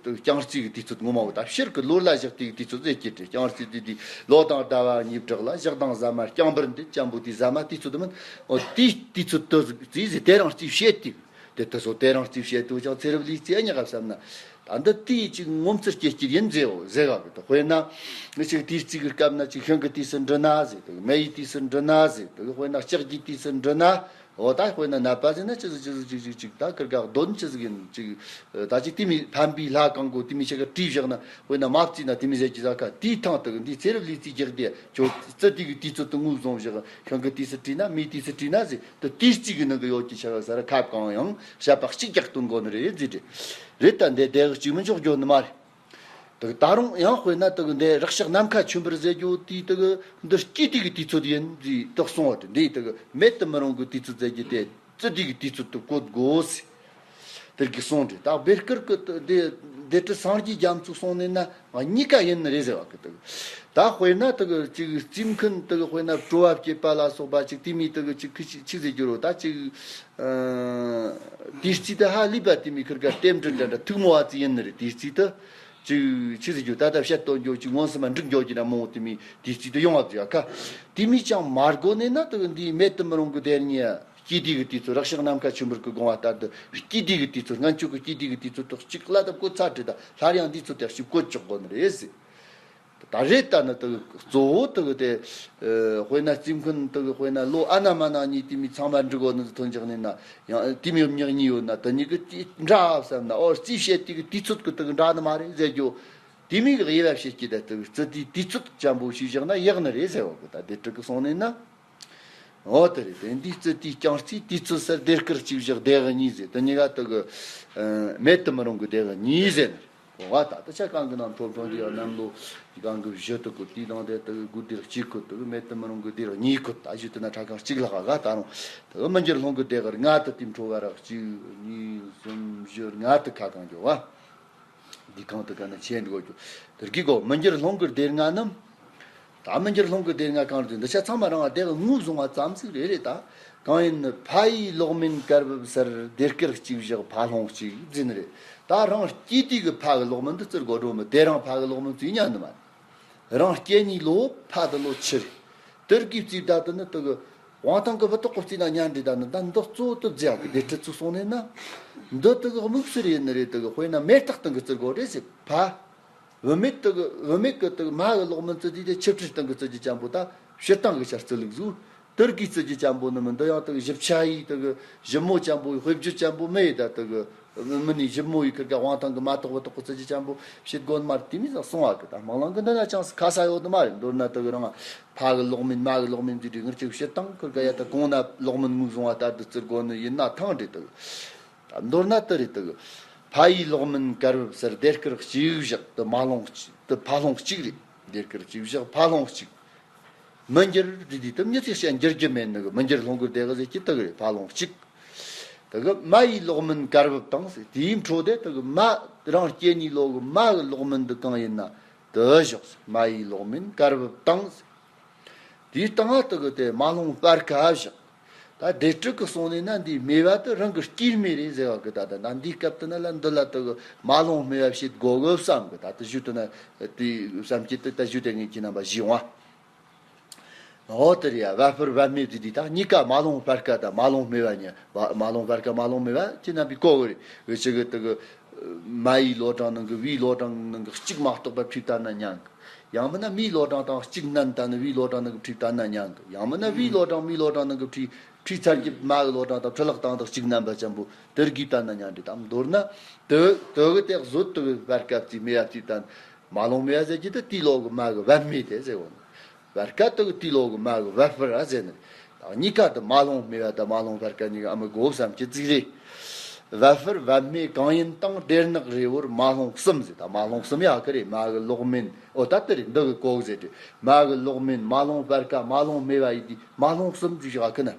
དུ་རྐྱང་རྩིས་ཀྱི་དུས་ཚོད་ངོ་མ་བོ་ད་ཕྱིར་གི་ལོ་ལ་ཞག་དུས་ཀྱི་དུས་ཚོད་ཟེར་གྱི་རེད། རྐྱང་རྩིས་དུས་དུས་ལོ་དང་ཟླ་བ་གཉིས་བྲག་ལ། ཞག་དང་ཟ་མ་རྐྱང་པར་འདུས། ཅམ་པོ་དུས་ཟ་མ་དུས་ཚོད་དུ་མིན། འོ་དུས་དུས་ཚོད་དུ་རྩིས་ཟེར། དེ་རང་རྩིས་བཤད་དུས་དེ་དུ་སོ་དེ་རང་རྩིས་བཤད་དུས་ཀྱང་ཚེ་རབས་ལས་རྩིས་ཨ་ཉག་ག་བསམ་ན། ད་འདི་དུས་ཅིག་ངོ་མཚར་སྐྱེ་སྐྱེ་ཡིན་ཟེར་བོ་ཟེར་ག་གི་དུ། དཔེར་ན་ངི་ཅིག་དུས་རྩིས་ཀྱི་སྐབས་ན་ཅིག་ཤིང་གི་དུས་སུ་འབྲི་ན་ཟེར། དུ་མེ་ཡི་དུས་སུ་འབྲི་ན་ཟེར། དུ་དཔེར་ན་ལྕགས་ཀྱི་དུས་སུ་འབྲི་ན། འོ་ད་དཔེར་ན་ནད་པ་ཟེར་ན་ཅི་ཟིག་ཅི་ཟིག་ཅི་ཟིག་ཅིག་ད་ཁིར་ག་གདོན་ཅི་ཟིག་ཡིན་ཅིག་ད་ཅིག་དེ་མི་ཕན་པའི་ལྷ་གང་དགོས་དེ་མི་ཆེ་ག་བྲིས་བཞག་ན། དཔེར་ན་མ་བརྩིས་ན་དེ་མི་ཟེར་གྱི་ཟ་ཁ། དེའི་ཐང་དུ་འདི་ཚེ་རབས་ལས་རྩིས་རྒྱག་དེ་ཁྱོད་རྩི་དུས་ཀྱི་དུས་ཚོད་དུ་ངོས་བཟུང་བཞག་ཤིང་གི་དུས་སུ་བྲིས་ན། མེའི་དུས་སུ་བྲིས་ན་ཟེར། དུ་དུས་རྩིས་ཀྱི་ནང་གི་ཡོད་ཀྱི་ཆ་ག་ཟ་ར་ཁབ་གང་ཡང་བཤད་པ་གཅིག་རྒྱག་སྟོན་དགོས་ནི་རེད་ཟེར་རེད། རེད་ད་འདི་དེ་གཅིག་མི་འཇོག་རྒྱུ་ནི་མ་རེད། དུ་ད་རུང་ཡང་དཔེར་ན་དུ་འདི་རག་ཤག་ནམ་མཁའ་ཆོས་འཕེལ་ཟེར་རྒྱུ་དེ་དུ་འདི་སྐྱེས་དུས་ཀྱི་དུས་ཚོད་ཡིན་ཟེར་དུ་གསུངས་པ་དེ། འདི་དུ་མེད་དུ་མི་རུང་གི་དུས་ཚོད་ཟེར་རྒྱུ་དེ་རྩི་དུས་ཀྱི་དུས་ཚོད་དུ་བཀོད་དགོས་ཟེར། དེར་གི་གསུངས་ཏེ། ད་བེར་ཀིར་གི་དུ་འདི་འདི་ཏི་སངས་རྒྱས་རྒྱ་མཚོ་གསུངས་ནས་ན་གཉིས་ཀ་ཡིན་ནི་རེད་ཟེར་བ་གི་དུ། ད་དཔེར་ན་དུ་གི་ཅིག་རྩིས་མཁན་དུ་གི་དཔེར་ན་སྤྲོ་བ་བསྐྱེད་པ་ལ་སོགས་པ་ཅིག་དེ་མི་དུ་གི་ཅིག་ཁི་ཅིག་ཅི་ཟེར་རྒྱུ་རོ། ད་ཅིག་ཨ་དུས་རྩིས་དུ་ཧ་ལས་པ་དེ་མི་ཁིར་ག་རྟེན་འབྲེལ་འདྲ་འདྲ་ཐུགས་མོ་བ་ཙི་ཡིན་ནི་རེད། དུས་རྩིས་དུ། ཅིག་ཅི་ཟེར་རྒྱུ། ད་ལྟ་བཤད་སྟོན་རྒྱུ་ཅིག་མངོན་སུམ་མ་འགྲིག་འགྱོ་རྒྱུ་ན་མོ་དེ་མི་དུས་རྩིས་དུ་ཡོང་བ་ཟེར་ཡ་ཁ། དེ་མི་ཅང་མ་དགོས་ནས་ན་དུ་འདི་མེད་དུ་མི་རུང་གི་དེར་ཉེ་སྐྱེས་དུས་ཀྱི་དུས་ཚོད། རག་ཤག་ནམ་མཁའ་ཆོས་འཕེལ་གི་དགོངས་པ་ལྟར་དུ་སྐྱེས་དུས་ཀྱི་དུས་ཚོད། སྔན་ཆད་ཀྱི་སྐྱེས་དུས་ཀྱི་དུས་ཚོད་དུ་གཅིག་ལ་དུ་བཀོད་ཚར་དྲི་ད་སླར་ཡང་འདི་ཚོད་དེ་ཞིག་བཀོད་ཆོག་དགོས་ནི་རེད་ཟེར། ད་རེད་ད་ནི་དུ་གཙོ་བོ་དུ་དེ་དཔེར་ན་རྩིས་མཁན་དུ་དཔེར་ན་ལོ་ཨ་ན་མ་ན་གཉིས་དེ་མི་ཚང་མ་འགྲིག་གོ་ནི་ཐོན་འཇགས་ནས་ན། ཡང་དེ་མི་ཉག་གཉིས་ཡོད་ན་དུ་གཉིས་ཀྱི་འདྲ་བསམ་ན། ཨོ་རྩིས་བཤད་དུས་ཀྱི་དུས་ཚོད་ཀྱི་དུ་འདྲ་ནི་མ་རེད་ཟེར་རྒྱུ། དེ་མིག་དབྱེ་བ་ཕྱེ་སྐྱེ་ད་དུ་རྩི་དུས་དུས་ཚོད་ཅམ་པོ་ཞིག་བཞག་ན་ཡག་ནི་རེད་ཟེར་བ་གི། ད་དེ་དྲུག་གི་སོང་ནས་ན། འོ་དེ་རེད། དེ་འདི་རྩི་དུས་རྐྱང་རྩིས་དུས་ཚོད་ཟེར། སྡེ་དཀར་གཅིག་བཞག་སྡེ་གཉིས་ཟེར། དེ་གཉིས་ཀ་དུ་གི་ཨ་མེད་དུ་མི་རུང་གི་སྡེ་གཉིས་ཟེར་ནི་རེད། འོ་ད་ད་ཆ་གང་གི་ནང་ཁྲོམ་ཁྲོམ་གྱི་གནམ་ལོ་གང་གི་བཞི་དུ་གི་དེའི་ནང་དེ་དུ་གི་དགུ་སྡེ་གཅིག་གི་དུ་གི་མེད་དུ་མི་རུང་གི་སྡེ་གཉིས་གི། ད་གཞི་དུ་ན་ཁྲ་གང་གཅིག་ལྷག་ག་ད་རུང་དུ་གི་མི་འགྱུར་སློང་གི་སྡེ་གི་ལྔ་དུ་དེ་འཕྲོ་བ་ར་གཅིག་གཉིས་གསུམ་བཞི་ལྔ་དུ་ཁ་གང་འགྱོ་བ། འདི་གང་དུ་ག་ན་ཆེན་འགྲོ་རྒྱུ། དེར་གི་གོ་མི་འགྱུར་སློང་གི་སྡེ་ལྔ་རྣམས། ད་མི་འགྱུར་སློང་གི་སྡེ་ལྔ་གང་རེད། འདི་ཆ་ཚང་མ་རང་སྡེ་ངོས་བཟུང་བ་ཙམ་ཟིག་རེད་རེད། ད་གང་ཡིན་ནི་ཕ་ཡི་ལོག་མིན་གར་འབབ་ཟེར། སྡེ་དཀར་གཅིག་བཞག་ཕ་ལྷོང་གཅིག་ཟེར་ནི་རེད། ད་རང་སྐྱེས་དུས་ཀྱི་ཕ་གི་ལོག་མིན་འདི་བཙིར་དགོས་འགྲོ་མི། དེ་རང་ཕ་གི་ལོག་མིན་བཙིར་ཉན་ནི་མ་རེད། རང་སྐྱེ་ནི་ལོ་ཕ་དུ་ལོ་ཆི་རེད། དེར་གི་བཙིར་ད་དུ་ནི་དུ་གི་དབང་ཐང་གི་བུ་ཏོག་གི་བརྩིས་ན་ཉན་འདྲི་ད་ནི་ད་འདི་གཙོ་བོ་དུ་རྫས་གི་སྡེ་ཁྲི་ཚུགས་སོང་ནས་ན། འདི་དུ་གི་དམིགས་བསལ་ཡིན་ནི་རེད། དུ་གི་དཔེར་ན་མེ་སྟག་སྟེང་གི་བཙིར་དགོས་རེད་ཟེར་ཕ། བུད་མེད་དུ་གི་བུད་མེད་གི་དུ་གི་མ་གི་ལོག་མིན་བཙིར་དུས་དེ་ཆིབས་ཁྲི་སྟེང་གི་བཙིར་རྒྱུ་ཅམ་པོ་ད་ཕྱི་སྟེང་གི་ཆ་བཙིར་ལུགས་ཟུ། དུར་གི་བཙིར་རྒྱུ་ཅམ་པོ་ནི་མི་འདི་ཡང་དུ་གི་ཞིབ་ཆ་ཡི་དུ་གི་ཞིབ་མོ་ཅམ་པོ་ཡི་དཔེ་བརྗོད་ཅམ་པོ་མེད་ད་དུ་གི་མི་ནི་ཞིབ་མོ་ཡི་ཁིར་ག་དབང་ཐང་གི་མ་ཐོག་བུ་ཐོག་གི་བཙིར་རྒྱུ་ཅམ་པོ་བྱེད་དགོས་ནི་མ་རེད། དེ་མི་ཟ་སོང་བ་གི་ད་སྨོན་ལམ་གི་འདི་ན་ཅང་ཁ་ས་ཡོད་ནི་མ་རེད། མདོར་ན་དུ་གི་རང་ཕ་གི་ལོག་མིན་མ་གི་ལོག་མིན་འདི་དུས་ངར་ཅིག་ཕྱི་སྟེང་ཁིར་ག་ཡ་ད་གོང་ན་ལོག་མིན་ངོས་བཟུང་བ་ལྟར་དུ་བཙིར་དགོས་ནི་ཡིན་ན་ཐང་འདྲི་དུ་གི། མདོར་ན་དུ་རེད་དུ། ཕ་ཡི་ལོག་མིན་གར་འབབ་ཟེར། སྡེ་དཀར་གཅིག་བཞག་དུ་མ་ལྷོང་གཅིག་དུ་ཕ་ལྷོང་གཅིག་རེད། སྡེ་དཀར་གཅིག་བཞག་ཕ་ལྷོང་གཅིག་མི་འགྱུར་རེད་དུ་མྱི་ཚེ་ཞེ་འགྱུར་རྒྱུ་མེད་ནི་གི་མི་འགྱུར་སློང་གི་སྡེ་གི་ཟེར་གྱི་དུ་རེད། ཕ་ལྷོང་གཅིག་དུ་གི་མ་ཡི་ལོག་མིན་གར་འབབ་དང་ཟེར། དེའི་འཕྲོ་དེ་དུ་གི་མ་རང་སྐྱེ་ནི་ལོ་གི་མ་གི་ལོག་མིན་འདི་གང་ཡིན་ན་དུ་བཞག་ཟེར། མ་ཡི་ལོག་མིན་གར་འབབ་དང་ཟེར། དེའི་སྟེང་ང་དུ་གི་དེ་མ་ལྷོང་སྤར་ཁ་བཞག་ད་སྡེ་དྲུག་གི་སོང་ནས་ན་འདིའི་སྨེ་བ་དུ་རང་གི་སྐྱེས་སྨེ་རེད་ཟེར་བ་གི། ད་ད་ན་འདིའི་སྐབས་དུ་ན་ལ་འདི་ལ་དུ་གི་མ་ལྷོང་སྨེ་བ་བྱེད་དགོས་གི་བསམ་གི། ད་དུ་ཞུ་དུ་ན་དེ་བསམ་སྐྱེད་དུ་ད་ཞུ་དེ་ངས་ཁྱེད་རྣམ་པ་ཞུ་འོང་། འོ་དེ་རེད་ཡ། བ་སྤུར་བ་སྨེ་དེ་དེ་ད་གཉིས་ཀ་མ་ལྷོང་སྤར་ཁ་ད་མ་ལྷོང་སྨེ་བ་ཉ་མ་ལྷོང་སྤར་ཁ་མ་ལྷོང་སྨེ་བ་ཁྱེད་རྣམ་པའི་གོ་གི་རེད། འུ་ཅག་གི་དུ་གི་མ་ཡི་ལོ་གྲངས་ནང་གི་བུའི་ལོ་གྲངས་ནང་གི་གཅིག་མ་གཏོགས་པ་བྲིས་བཏང་ན་ཉན་གི། ཡང་མིན་ན་མིའི་ལོ་གྲངས་དང་གཅིག་བསྣན་བཏང་ནི་བུའི་ལོ་གྲངས་ནང་གི་བྲིས་བཏང་ན་ཉན་གི། ཡང་མིན་ན་བུའི་ལོ་གྲངས་མིའི་ལོ་གྲངས་ནང་གི་བྲིས་ ཁྲིག་ཚར་གྱི་མ་གི་ལོ་གྲངས་དང་ཁྲི་ལག་སྟངས་དང་གཅིག་རྣམ་པ་ཅན་པོ་དེར་གིས་བལྟས་ན་མཉམ་འདྲེས་དང་མདོར་ན། དེ་དེ་གི་དེ་བཟོད་དེ་གི་བར་སྐབས་ཀྱི་སྨེ་བ་ཅིག་དང་མ་ལོང་སྨེ་བ་ཟེར་གྱི་དེ་དེའི་ལོ་གི་མ་གི་བབ་སྨེ་དེ་ཟེར་བ་ནི། བར་སྐབས་དེ་གི་དེའི་ལོ་གི་མ་གི་བབ་སྤར་ཟེར་ནི། གཉིས་ཀ་དེ་མ་ལོང་སྨེ་བ་དང་མ་ལོང་བར་སྐབས་གཉིས་ཀ་ཨ་མི་གོ་བསམ་གྱི་ཙིག་རེད། བབ་སྤར་བབ་སྨེ་གང་ཡིན་དང་། སྡེར་ནག་རི་བོར་མ་ལོང་གསུམ་ཟེར། ད་མ་ལོང་གསུམ་ཡ་གི་རེད། མ་གི་ལོག་སྨིན། ཨོ་ད་དེ་རེད། འདི་གི་གོ་གི་ཟེར་དེ། མ་གི་ལོག་སྨིན། མ་ལོང་སྤར་ཁ། མ་ལོང་སྨེ་བ་ཡིན་དུས་མ་ལོང་གསུམ་ཟེར་བཞག་གི་ན།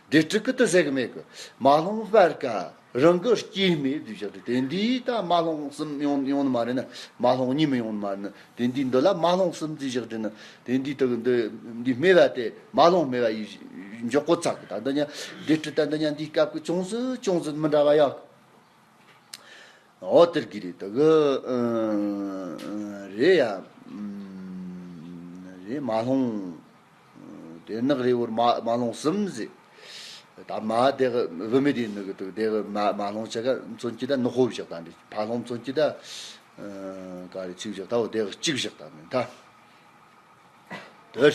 སྡེ་དྲུག་གི་དེ་ཟེར་གི་མེད་གི། མ་ལོང་སྤར་ཁ། རང་གི་སྐྱེས་སྨེ་ཟེར་བཞག་དེ། དེ་འདི་ད་མ་ལོང་གསུམ་ཡོང་ཡོང་ནི་མ་རེད་ན། མ་ལོང་གཉིས་མི་ཡོང་ནི་མ་རེད་ན། དེ་འདི་འདི་ལ་མ་ལོང་གསུམ་ཟེར་བཞག་དེ་ན། དེ་འདི་དེ་གི་འདི་འདི་སྨེ་བ་དེ་མ་ལོང་སྨེ་བ་ཡིན་འཇོག་གོ་ཚ་གི། ད་འདི་ཉ་སྡེ་དྲུག་ད་འདི་ཉ་འདི་སྐབས་ཀྱི་ཅུང་ཟད་ཅུང་ཟད་མི་འདྲ་བ་ཡོད། འོ་དེར་གི་རེད། དེ་གི་ཨ་རེད་ཡ། ཨ་རེད། མ་ལོང་། སྡེར་ནག་རི་བོར་མ་མ་ལོང་གསུམ་ཟེར། ད་མ་དེ་གི་བུད་མེད་དེ་ནི་གི་དེ་གི་མ་མ་ལོང་ཆ་ག་མཚོན་གྱི་ད་ནག་པོ་བཞག་ད་འདི། ཕ་ལོང་མཚོན་གྱི་ད་ཨ་ག་རེ་ཚིག་བཞག་ད། འོ་དེ་གི་གཅིག་བཞག་ད་མིན་ད། དེར།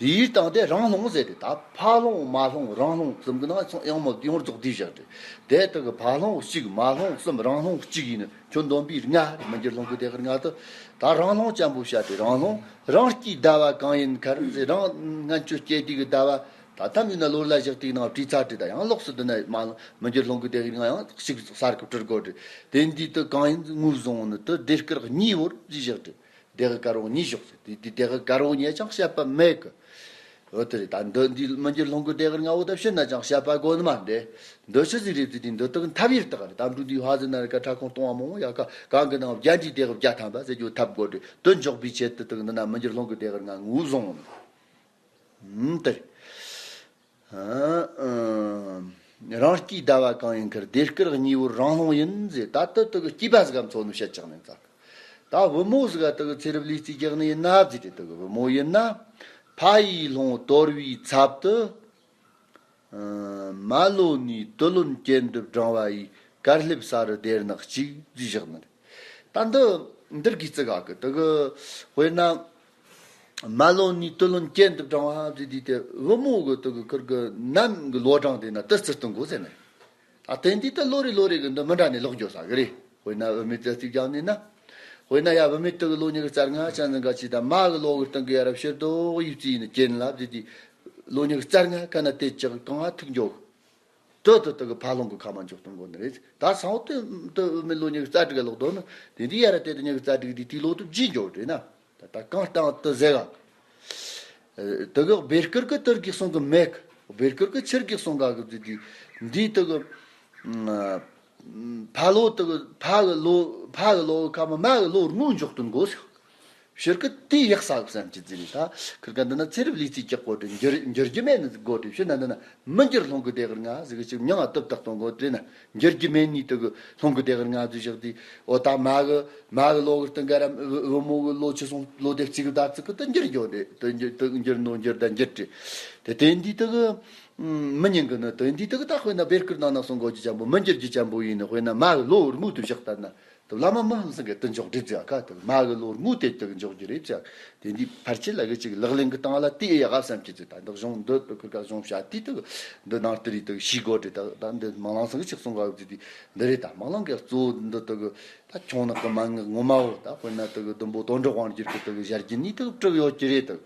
དེའི་སྟེང་དེ་རང་ལོང་ཟེར་ཏེ། ད་ཕ་ལོང་མ་ལོང་རང་ལོང་གསུམ་གྱི་ནང་ཚང་ཡང་མོ་ཡོངས་རྫོགས་དེའི་བཞག་སྟེ། དེ་དག་གི་ཕ་ལོང་གཅིག་མ་ལོང་གསུམ་རང་ལོང་གཅིག་ཡིན་ནི། ཁྱོད་འདོན་པའི་ལྔ་རེད། མི་འགྱུར་ལྷུན་གྱིས་ལྡེ་གུར་ལྔ་དེ། ད་རང་ལོང་ཅན་པོ་བཤད་དེ། རང་ལོང་རང་སྐྱེས་ཟླ་བ་གང་ཡིན་ཁར་ཟེར། རང་སྔོན་ཆད་སྐྱེས་དུས་ཀྱི་ཟླ་བ། ད་ཐམ་ཡིན་ན་ལོ་ལ་བཞག་དུས་ནང་བྲིས་ཚར་དུས། ད་ཡང་ལོགས་སུ་དེ་ན་མ་མི་འགྱུར་ལྷུན་གྱིས་ལྡེ་གུར་ལྔ་ཡང་གཅིག་གསར་གི་བྲི་དགོས་རེད། དེ་འདི་དུ་གང་ཡིན་ངོས་བཟུང་ནི་དེ་སྡེར་དཀར་གཉིས་བོར་ཟེར་བཞག་སྟེ། སྡེ་གི་དཀར་བོ་གཉིས་བཞག་སྟེ། དེ་དེ་སྡེ་གི་དཀར་བོ་ཉིད་ཀྱང་བཤད་པ་མེད་གི། འོ་དེ་རེད། ད་འདི་འདི་མི་འགྱུར་ལྷུན་གྱིས་ལྡེ་གུར་ལྔ་བོ་ད་ཕྱིར་ན་ཅང་བཤད་པ་དགོས་ནི་མ་འདི། འདི་ཆི་ཟིག་རེད་ཟེར་དུས། འདི་དག་འཐབ་ཡེར་དག་རེད། ད་འབྲུ་འདི་ཧ་ཟེར་ན་རེ་ཀ་ཁྲ་ཁོང་སྟོང་བ་མང་བོ་ཡ་ཀ་གང་གི་ནང་བརྒྱ་འདྲའི་སྡེ་གི་བརྒྱ་ཐམ་པ་ཟེར་རྒྱུ་འཐབ་དགོས་རེད། དེ་འཇོག་པའི་ཆེད་དུ་དག་འདི་ན་མི་འགྱུར་ལྷུན་གྱིས་ལྡེ་གུར་ལྔ་ངོས་བཟུང་། ཨུམ་དེ་རེད། ཨ་ཨ། རང་སྐྱེས་ཟླ་བ་གང་ཡིན་ཁར། སྡེར་དཀར་གཉིས་བོར་རང་ལོང་ཡིན་ཟེར། ད་ལྟ་དེ་གི་སྐྱེས་པ་ཟིག་ག་མཚོན་ནི་བཤད་ཆགས་ནས་ཙག། ད་བུ་མོ་ཟིག་ག་དེ་གི་ཚེ་རབས་ལུས་རྩིས་རྒྱག་ནི་ཡིན་ན་ཟེར་ཏེ། དེ་གི་བུ་མོ་ཡིན་ན། ཕ་ཡི་ལོང་དོར་བའི་ཚབ་ཏུ། ཨ་མ་ལོ་ནས་དུ་ལོན་གྱེན་དུ་བགྲང་བ་ཡི་དཀར་ལྷེབ་ས་རུ་སྡེར་ནག་གཅིག་ཟེར་བཞག་ནི་རེད། ད་འདི་འདིར་གི་ཙི་ག་གི་དེ་གི་དཔེར་ན། མ་ལོ་ནས་དུ་ལོན་གྱེན་དུ་བགྲང་བ་ཟེར་དུས་དེ་བུ་མོ་གི་དེ་གི་ཁུར་གི་ནམ་གི་ལོ་གྲངས་དེ་ན་དེ་རྩི་སྟོན་དགོས་ཟེར་ནས། ད་དེ་འདི་ད་ལོ་རེ་ལོ་རེ་གི་འདི་མི་འདྲ་ནས་ལོག་འགྱོ་ས་གི་རེད། དཔེར་ན་བུད་མེད་དེ་རྩིས་རྒྱག་ནས་ན། དཔེར་ན་ཡ་བུད་མེད་དེ་གི་ལོ་ཉི་ཤུ་རྩ་ལྔ་ཅན་ཟིན་ག་ཅི་ད་མ་གི་ལོ་གི་སྟེང་གི་ཡ་རབས་ཕྱིར་དོག་ཡིབ་རྩིས་ཡིན་ནི་གྱེན་ལ་ཟེར་དུས། ལོ་ཉི་ཤུ་རྩ་ལྔ་ཁ་ན་དེ་ཅག་གང་ང་ཐུག་འགྱོ། དེ་དེ་དེ་གི་ཕ་ལོང་གི་ཁ་མ་འཇོག་གཏོང་དགོས་ནི་རེད། ད་སང་དེ་དེ་བུད་མེད་ལོ་ཉི་ཤུ་རྩ་དྲུག་ག་ལོག་དོ་ནི། དེ་འདི་ཡ་ར་དེ་དེ་ཉི་ཤུ་རྩ་དྲུག་དེ་དེའི་ལོ་དུ་བརྗེད་འགྱོ་རེད་ན། ད་ད་གང་སྟངས་དེ་ཟེར་ག། དེ་གི་སྦེར་དཀར་གི་དེར་གི་གསུང་གི་མེད་གི། སྦེར་དཀར་གི་ཆེར་གི་གསུང་ག་གི་དེ་དེ་འདི་དེ་གི། ཕ་ལོ་དེ་གི་ཕ་གི་ལོ་ཕ་གི་ལོ་ཁ་མ་མ་གི་ལོ་ངོ་འཇོག་གཏོང་དགོས་ཟེར། ཕྱིར་གི་དེ་ཡག་ས་གི་བསམ་གྱི་ཟེར་ནས། ད་ཁིར་ག་འདི་ན་ཚེ་རབས་ལུས་རྩིས་རྒྱག་དགོས་ཏེ་འགྱུར་འགྱུར་རྒྱུ་མེད་ནི་ཟིག་དགོས་ཏེ། ཕྱིར་ན་འདི་ན་མི་འགྱུར་ལྷུན་གྱིས་ལྡེ་གུར་ལྔ་ཟིག་གི་ཅིག་མྱིང་ང་བཏབ་བཏགས་གཏོང་དགོས་ཏེ་ན། འགྱུར་རྒྱུ་མེད་ནི་དེ་གི་ལྷུན་གྱིས་ལྡེ་གུར་ལྔ་ཟིག་བཞག་དེ། འོ་ད་མ་གི་མ་གི་ལོ་གི་སྟེང་ག་ར་བུ་བུ་མོ་གི་ལོ་ཆི་སོང་ལོ་དེ་གཅིག་གི་ད་ཚིག་གི་དེ་འགྱུར་འགྱོ་དེ་དེ་འགྱུར་དེ་འགྱུར་ནོ་འགྱུར་ད་འགྱུར་ཏེ། དེ་དེ་འདི་དེ་གི་མི་ཉན་གི་ནི། དེ་འདི་དེ་གི་ད་དཔེར་ན་སྦེར་དཀར་ནང་ན་གསུང་དགོས་རྒྱུ་ཅན་པོ་མི་འགྱུར་རྒྱུ་ཅན་པོ་ཡིན་ནི། དཔེར་ན་མ་གི་ལོ་ངོ་དུ་བཞག་ད་ན། དེ་བླ་མ་མི་ཧང་སང་གི་དེ་འཇོག་འདྲི་ཙི་ཨ་ཁ་དེ་མ་གི་ལོ་ངོ་དེ་དེ་འཇོག་རྒྱུ་རེད་ཙི། དེ་འདི་ཕལ་ཆེར་ལ་གི་ཅིག་ལག་ལེན་གི་སྟངས་ལ་དེ་ཡག་བསམ་གྱི་ཙི། ད་འདི་གཞུང་འདི་དེ་ཁུར་ག་གཞུང་བཤད་དེ་དེ་འདི་ནང་དེ་རིགས་དེ་ཤེས་དགོས་རེད། ད་ད་འདི་མ་ལང་སང་གི་ཅིག་གསུང་ག་ཙི་དེ་འདི་རེད། ད་མ་ལང་གི་གཙོ་བོ་འདི་དེ་གི་ད་ཁྱུང་ནག་གི་མན་ངག་ངོ་མ་བོ། ད་དཔེར་ན་དེ་གི་བདུན་པོ་དོན་གྲུབ་དབང་སྒྱུར་གི་དེ་གི་ཞལ་གྱི་ནི་དེ་གི་དྲུག་ཡོད་ཀྱི་རེད་དེ།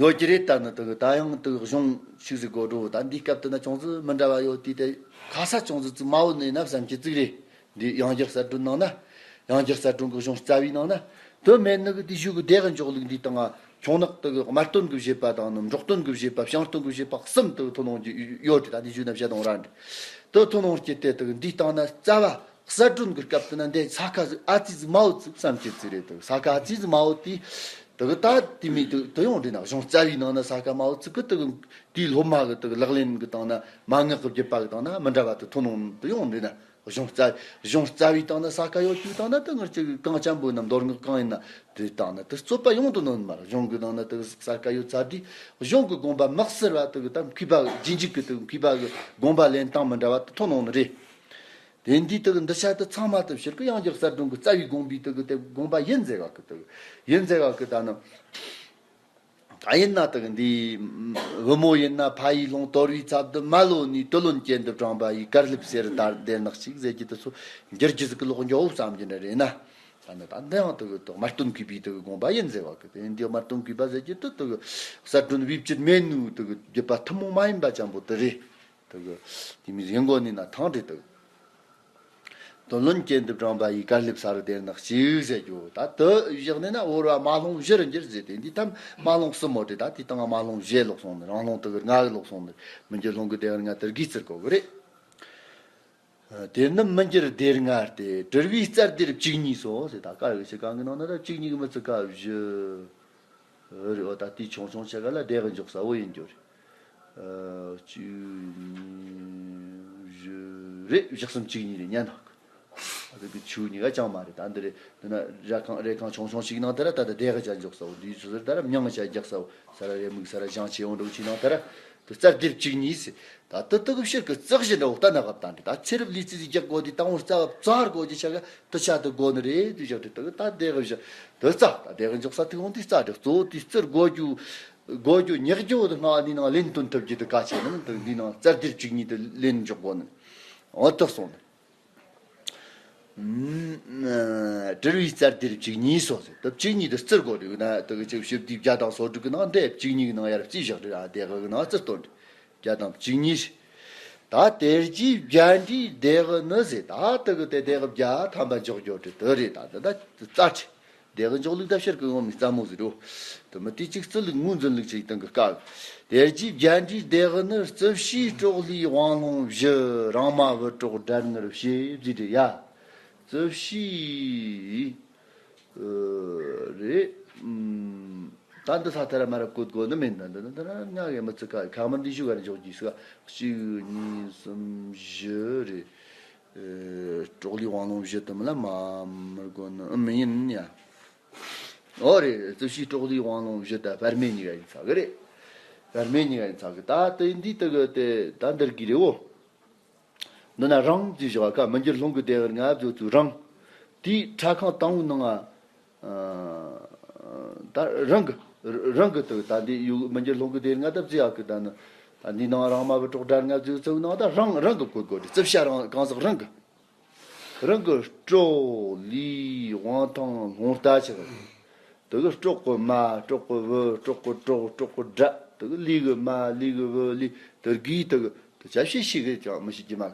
ཡོད་ཀྱི་རེད། ད་ནི་དེ་གི་ད་ཡང་དེ་གི་གཞུང་ཞིག་ཟིག་གོ་འགྲོ། ད་འདིའི་སྐབས་དེ་ན་ཅུང་ཟད་མི་འདྲ་བ་ཡོད་དེ། དེ་ཁ་ས་ཅུང་ཟད་ཙི་མ་བོ་ནི་ན་བསམ་གྱི་ཙིག་རེད། འདི་ཡང་རྒྱལ་གསལ་སྒྲོན་ནང་ན། ཡང་རྒྱལ་གསལ་སྒྲོན་གི་གཞུང་རྩ་བའི་ནང་ན། དེ་མེད་ནི་གི་དེ་ཞུ་གི་སྡེ་གི་འཇོག་ལུགས་འདིའི་སྟེང་ང་ཁྱུང་ནག་དེ་གི་དམར་སྟོན་གི་བཞེད་པ་དང་ནི་འབྲོག་སྟོན་གི་བཞེད་པ་བྱང་སྟོན་གི་བཞེད་པ་གསུམ་དེ་གི་ཐོན་ཡོང་གི་ཡོད་དེ། ད་འདི་ཞུ་ན་བཤད་དང་ར་འདྲ། དེ་ཐོན་ཡོང་གི་དེ་དེ་གི་འདིའི་སྟེང་ན་རྩ་བ། གསལ་སྒྲོན་གྱི་སྐབས་དེ་ན་འདི་ས་ཁ་ཨ་ཙི་ཟིག་མ་བོ་ཙིག་བསམ་གྱི་ཙི་རེད། དེ་ས་ཁ་ཨ་ཙི་ཟིག་མ་བོ་དེ་དེ་གི་ད་དེ་མི་དེ་དེ་ཡོང་འདྲི་ན་གཞུང་རྩ་བའི་ནང་ན་ས་ཁ་མ་བོ་ཙིག་གི་དེ་གི་དེའི་སློབ་མ་གི་དེ་གི་ལག་ལེན་གི་སྟེང་ན་མན་ངག་གི་བརྒྱུད་པ་གི་སྟེང་ན་མི་འདྲ་བ་དེ་ཐོན་ཡོང་དེ་ཡོང་འདྲི་ན། གཞུང་རྩ་གཞུང་རྩ་བའི་སྟེང་ན་ས་ཁ་ཡོད་རྒྱུའི་སྟེང་ན་དེ་ངར་ཅིག་གང་ཅན་པོ་ན་མདོ་སྔགས་གང་ཡིན་ན་དེ་སྟེང་ན་དེ་རྩོད་པ་ཡོང་དུ་ནོར་མ་རེད། གཞུང་གི་ནང་ན་དེ་ས་ཁ་ཡོད་ཚར་དུས་གཞུང་གི་དགོངས་པ་མི་གསལ་བ་དེ་གི་ད་མཁས་པ་རྗེས་འཇུག་གི་དེ་མཁས་པ་གི་དགོངས་པ་ལེན་སྟངས་མི་འདྲ་བ་དེ་ཐོན་ཡོང་ནི་རེད། དེ་འདི་དག་འདི་ཆ་དུ་ཚང་མ་དུ་ཕྱིར་གི་ཡང་རྒྱལ་གསལ་སྒྲོན་གི་རྩ་བའི་དགོངས་པའི་དག་གི་དེ་དགོངས་པ་ཡིན་ཟེར་བ་གི་དག་ཡིན་ཟེར་བ་གི་ད་ནི་ ད་ཡིན་ན་དག་འདི་བུ་མོ་ཡིན་ན་ཕ་ཡི་ལུང་དོར་བའི་ཚབ་ཏུ་མ་ལོ་ནས་དུ་ལོན་གྱེན་དུ་དྲངས་པ་ཡི་དཀར་ལེབ་ཟེར་ད་དེར་ནག་ཅིག་ཟེར་གྱི་དུ་ཚོ་འགྱུར་གྱི་ཟིག་གི་ལོག་འགྱོ་བསམ་གྱི་འདྲ་རེད་ན། ད་ནི་ད་འདི་ཡང་དུ་གི་དུ་དམར་སྟོན་གུས་པའི་དུ་གི་དགོངས་པ་ཡིན་ཟེར་བ་གི་དེ་འདི་དམར་སྟོན་གུས་པ་ཟེར་གྱི་དུ་དུ་གི་གསལ་སྒྲོན་བེད་སྤྱོད་མེད་ནུ་དུ་གི་བརྒྱུད་པ་ཐུན་མོང་མ་ཡིན་པ་ཅན་པོ་དུ་རེད། དུ་གི་དེ་མི་ཡིན་གོ་ནི་ན་ཐང་རེད་དུ། དོན་ལོན་གྱེན་དུ་དྲངས་པ་ཡི་དཀར་ལེབ་ས་རུ་དེར་ནག་ཅིག་ཟེར་རྒྱུ་ད་དུ་བཞག་ནས་ན་འོར་བ་མ་ལྷུང་བཞི་རུ་འགྱུར་ཟེར་ཏེ་འདི་ཐམ་མ་ལྷུང་གསུམ་མོ་དེ་ད་དེ་དང་མ་ལྷུང་བཞི་ལོག་སོང་ནི་རང་ལྷུང་དུ་གི་ལྔ་གི་ལོག་སོང་ནི་མི་འགྱུར་ལྷུང་གི་དེ་ལྔ་དུ་གིས་ཚུར་གོ་གི་རེད། དེར་ནི་མི་འགྱུར་སྡེར་ལྔ་སྟེ་དྲིལ་བུའི་རྩ་སྡེར་བཅུ་གཉིས་སོ་ཟེར། ད་ཀ་རེ་ཞིག་གང་གི་ནང་ན་ད་བཅུ་གཉིས་གི་མི་ཚུགས་ཀ་བཞི་རེད། འོ་ད་དེའི་ཆུང་ཆུང་ཆ་ག་ལ་སྡེ་གི་འཇོག་ས་བོ་ཡིན་རྒྱུ་རེད། གཅིག་གཉིས་བཞི་རེད། བཞི་གསུམ་གཅིག་གཉིས་རེད་ཉན་ནོ། ཨ་ད་གི་ཆུ་གཉིས་ཀ་ཅང་མ་རེད། ད་འདི་རེད། འདི་ན་ར་ཁང་རེ་ཁང་ཆུང་ཆུང་ཞིག་ནང་དེ་ར་ད་ད་སྡེ་གི་ཆ་འཇོག་ས་བོ་འདིའི་ཆུ་ཟེར་ད་ར་མྱང་ཆ་རྒྱག་ས་བོ་ས་ར་རེ་མིག་ས་ར་ཞང་ཆེ་འོང་འགྲོ་ཆུ་ནང་དེ་ར་དུ་རྩ་སྡེར་བཅུ་གཉིས་ཟེར། ད་དུ་དུ་གི་ཕྱིར་གི་རྩག་བཞི་འདྲ་བོ་ལྟ་ན་བབ་ད་འདི་ད་ཚེ་རབས་ལུས་རྩལ་ཟིག་རྒྱག་དགོ་དེ་དང་བོ་རྩ་བབ་རྩ་དགོ་ཅི་ཆ་ག་དུ་ཆ་དུ་དགོ་ནི་རེད་དུ་བཞག་དེ་དུ་ད་སྡེ་གི་བཞི་དུ་རྩ་ད་སྡེ་གི་འཇོག་ས་ཐུག་འོང་དེ་རྩ་དེ་གཙོ་བོ་དེ་རྩར་དགོ་རྒྱུ་དགོ་རྒྱུ་ཉག་རྒྱུ་དུ་སྔ་འདི་ནང་ལེན་དོན་ཐུབ་རྒྱུ་དུ་ག་ཆེ་ནི་དུ་འདི་ནང་རྩ་སྡེར་བཅུ་གཉིས་དུ་ལེན་འཇོག་དགོ་ནི་འོ་དུ་སོང་ནི། དྲིལ་བུའི་རྩ་སྡེར་བཅུ་གཉིས་སོ་ཟེར། ད་བཅུ་གཉིས་དེ་རྩིར་གོ་རིག་ན་དེ་གི་ཅིག་ཞིབ་དུས་བརྒྱ་དང་སོ་དྲུག་གི་ནང་དེ་བཅུ་གཉིས་གི་ནང་ཡར་རྩིས་བཞག་རེད། ཨ་དེ་གི་ནང་རྩིར་སྟོན་རེད། བརྒྱ་དང་བཅུ་གཉིས་རེད། ད་དེ་རྗེས་བརྒྱད་འདྲའི་སྡེ་གི་ནི་ཟེར། ད་དེ་གི་དེ་སྡེ་གི་བརྒྱ་ཐམ་པ་འཇོག་རྒྱུ་དེ་དེ་རེད། ད་དེ་ད་རྩ་ཁྲི། སྡེ་གི་འཇོག་ལུགས་ད་ཕྱིར་གི་ངོ་མི་རྩ་མོ་ཟེར་རོ། དེ་མི་དེ་གཅིག་རྩི་ལུགས་ངོས་འཛིན་ལུགས་ཅིག་དང་གི་དཀའ། དེ་རྗེས་བརྒྱད་འདྲའི་སྡེ་གི་ནི་རྩིབས་བྱའི་སྲོག་ལུས་དབང་ལྷུང་བཞི་རང་མ་བུ་གྲོགས་དགྲ་ངར་བྱེད་ཟེར་རེད་ཡ། རྩིབས་བྱའི་རེད། ད་འདི་ས་ཐ་ར་མ་ར་བཀོད་དགོས་ནི་མིན། ད་འདི་ནི་ད་ར་ང་གི་མི་ཚེ་ཁ་ཁ་མར་འདི་ཞུ་ག་ར་འཇོག་རྒྱུས་སུ་གཅིག་གཉིས་གསུམ་བཞི་རེད། སྲོག་ལུས་དབང་ལྷུང་བཞི་དུ་མི་ལ་མ་མི་དགོས་ནི་ཨ་མི་ཡིན་ཡ། ཨོ་རེད། རྩིབས་བྱའི་སྲོག་ལུས་དབང་ལྷུང་བཞི་ད་བར་མེ་གཉིས་ཀ་ཡིན་ཚ་གི་རེད། བར་མེ་གཉིས་ཀ་ཡིན་ཚ་གི་ད་དེ་འདི་དུ་གི་དེ་ད་འདིར་གི་རེད་འོ། འདི་ན་རང་ཅེས་བཞག་ཁ་མི་འགྱུར་ལྷུང་གི་དེ་ང་བཟོ་ཚུལ་རང་། དེའི་ཕྲ་ཁང་དང་པོའི་ནང་ང་ད་རང་གི་རང་གི་དུ་ད་འདི་ཡུ་མི་འགྱུར་ལྷུང་གི་དེ་ང་ད་བཟོ་ཡག་གི་ད་ནི་ད་འདི་ནང་རང་མ་བུ་གྲོགས་དགྲ་ང་བཟོ་ཚུལ་ནང་ད་རང་རང་གི་བཀོད་དགོས་རེད། རྩིབས་བྱ་རང་གང་ཟག་རང་གི་རང་གི་སྲོག་ལུས་དབང་ཐང་ལྷུང་ལྟ་ཆེ་གི། དེ་གི་སྲོག་གི་མ་སྲོག་གི་བུ་སྲོག་གི་གྲོགས་སྲོག་གི་དགྲ་དེ་གི་ལུས་གི་མ་ལུས་གི་བུ་ལུས་དེ་གི་དེ་གི་དེ་ཆ་ཤས་ཤིག་གི་ཀྱང་མི་ཤེས་ཀྱི་མ།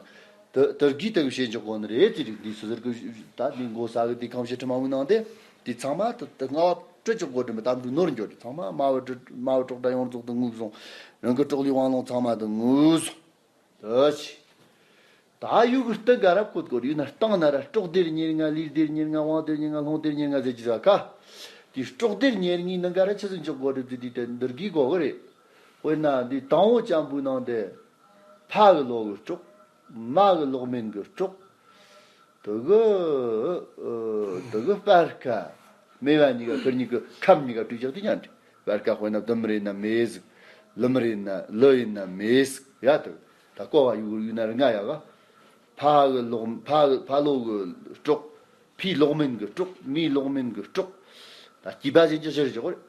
དེ་དེ་གི་དེ་གི་བཤད་འཇོག་དགོས་ནི་རེད། དེ་རིགས་འདི་སུ་ཟེར་གི་ད་འདི་མགོ་ས་གི་དེ་གང་བཤད་ཁྲི་མ་འོང་ནང་དེ་དེ་ཚང་མ་དེ་དེ་ལྔ་བ་སྤྲོད་འཇོག་དགོས་དྲི་མི་གཏམ་འདུག་ནོར་འགྱོ་དེ་ཚང་མ་མ་བུ་དྲི་མ་བུ་གྲོགས་དགྲ་ཡོངས་རྫོགས་དེ་ངུས་སོང་། རང་གི་སྲོག་ལུས་དབང་ལྷུང་ཚང་མ་དེ་ངུས་སོང་། དེ་ཆི། ད་ཡུ་གི་སྟེང་ག་ར་བཀོད་དགོས་རེད། ཡུ་ན་སྟེང་ན་ར་སྲོག་སྡེར་ཉེར་ལྔ་ལུས་སྡེར་ཉེར་ལྔ་དབང་སྡེར་ཉེར་ལྔ་ལྷུང་སྡེར་ཉེར་ལྔ་ཟེར་གྱི་ས་ཁ། དེ་སྲོག་སྡེར་ཉེར་ལྔའི་ནང་ག་ར་ཆི་ཟིག་འཇོག་དགོས་རེད་དེ་དེ་དེ་འདིར་གི་དགོས་གི་རེད། དཔེར་ན་འདི་དང་པོ་ཅན་པོའི་ནང་དེ། ཕ་གི་ལོ་གི་སྲོག་མ་གི་ལོག་མིན་གི་སྲོག་དེ་གི་ཨ་དེ་གི་སྤར་ཁ། སྨེ་བ་གཉིས་ཀ་ཁུར་གཉིས་ཀི་ཁམ་གཉིས་ཀ་བྲིས་བཞག་དེ་ཉན་དེ། སྤར་ཁ་དཔེར་ན་ལྡུམ་རེད་ན་མེ་ཟིག་ལུམ་རེད་ན་ལུ་ཡིན་ན་མེ་ཟིག་ཡ་དེ། ད་ཀོ་བ་ཡུ་ཡུ་ན་རི་ང་ཡ་ག་ཕ་གི་ལོག་ཕ་གི་ཕ་ལོ་གི་སྲོག་ཕའི་ལོག་མིན་གི་སྲོག་མིའི་ལོག་མིན་གི་སྲོག་ད་སྐྱེས་པ་ཟེར་གྱི་ཕྱིར་འཇོག་རེད།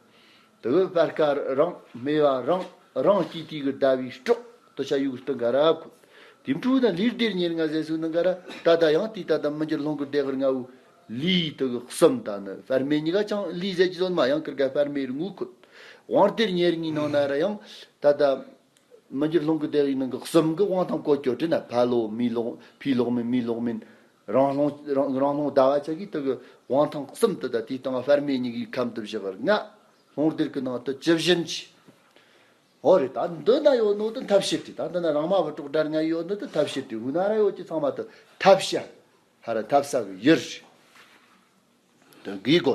དེ་གི་སྤར་ཁ་རང་སྨེ་བ་རང་རང་སྐྱེས་དུས་གི་ཟླ་བའི་སྲོག་དེ་ཆ་ཡུ་གི་སྟེང་ག་ར་བཀོད། དེ་འཕྲུལ་དང་ལུས་སྡེར་ཉེར་ལྔ་ཟེར་སུ་ནང་ག་ར་ད་ལྟ་ཡང་དེ་ད་ལྟ་མི་འགྱུར་ལྷུང་གི་སྡེ་གི་ལྔ་བོ་ལུས་དེ་གི་གསུམ་ད་ནི་བར་མེ་གཉིས་ཀ་ཅང་ལུས་ཟེར་གྱི་ཟོན་མ་ཡང་ཀིར་ག་བར་མེ་རུ་ངུ་བཀོད། དབང་སྡེར་ཉེར་གཉིས་ནང་ན་ར་ཡང་ད་ལྟ། མི་འགྱུར་ལྷུང་གི་སྡེ་ཡི་ནང་གི་གསུམ་གི་དབང་ཐང་བཀོད་སྐྱོད་དྲི་ན་ཕ་ལོ་མི་ལོག་ཕི་ལོག་མིན་མི་ལོག་མིན། རང་ལྷུང་རང་རང་ལྷུང་ཟླ་བ་ཆ་གི་དེ་གི་དབང་ཐང་གསུམ་དུ་ད་དེའི་སྟེང་བར་མེ་གཉིས་ཀྱི་ཁམས་དུ་བཞག་ལྔ། ལྷུང་སྡེར་གི་ནང་དུ་བཅུ་བཞི་འཆི། ཧོ་རེད། ད་འདི་ན་ཡོད་ནོ་དུ་ཐབས་ཤེས་དེ་ད་འདི་ན་རང་མ་བུ་གྲོགས་དགྲ་ལྔ་ཡོད་ནོ་དུ་ཐབས་ཤེས་དེ་འུ་ན་ར་ཡོད་ཀྱི་ཚང་མ་དུ་ཐབས་ཤེས་ཧ་ར་ཐབས་ས་གི་ཡུར་ཞིག་དུ་གི་གོ།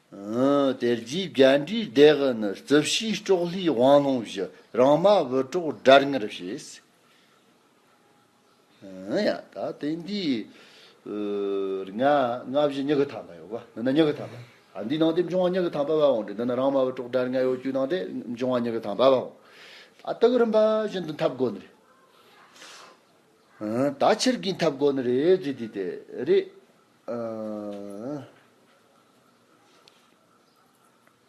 ཨ་དེ་རྗེས་བརྒྱད་འདྲའི་སྡེ་གི་ནི་རྩིབས་བྱའི་སྲོག་ལུས་དབང་ལྷུང་བཞི་རང་མ་བུ་གྲོགས་དགྲ་ངར་བྱེད། ཨ་ཡ་ད་དེ་འདི་ལྔ་ལྔ་བཞི་ཉི་གི་ཐམ་པ་ཡོད་པ་འདི་ན་ཉི་གི་ཐམ་པ། ཨ་འདི་ནང་དེ་འབྱུང་བ་ཉི་གི་ཐམ་པ་བ་འོང་དེ་འདི་ན་རང་མ་བུ་གྲོགས་དགྲ་ལྔ་ཡོད་རྒྱུ་ནང་དེ་འབྱུང་བ་ཉི་གི་ཐམ་པ་བ་འོང་། ཨ་དེ་གི་རིམ་པ་བཞིན་དུ་འཐབ་དགོས་ནི་རེད། ཨ་ད་ཕྱིར་གྱིས་འཐབ་དགོས་ནི་རེད་ཟེར་དུས་དེ་རེད།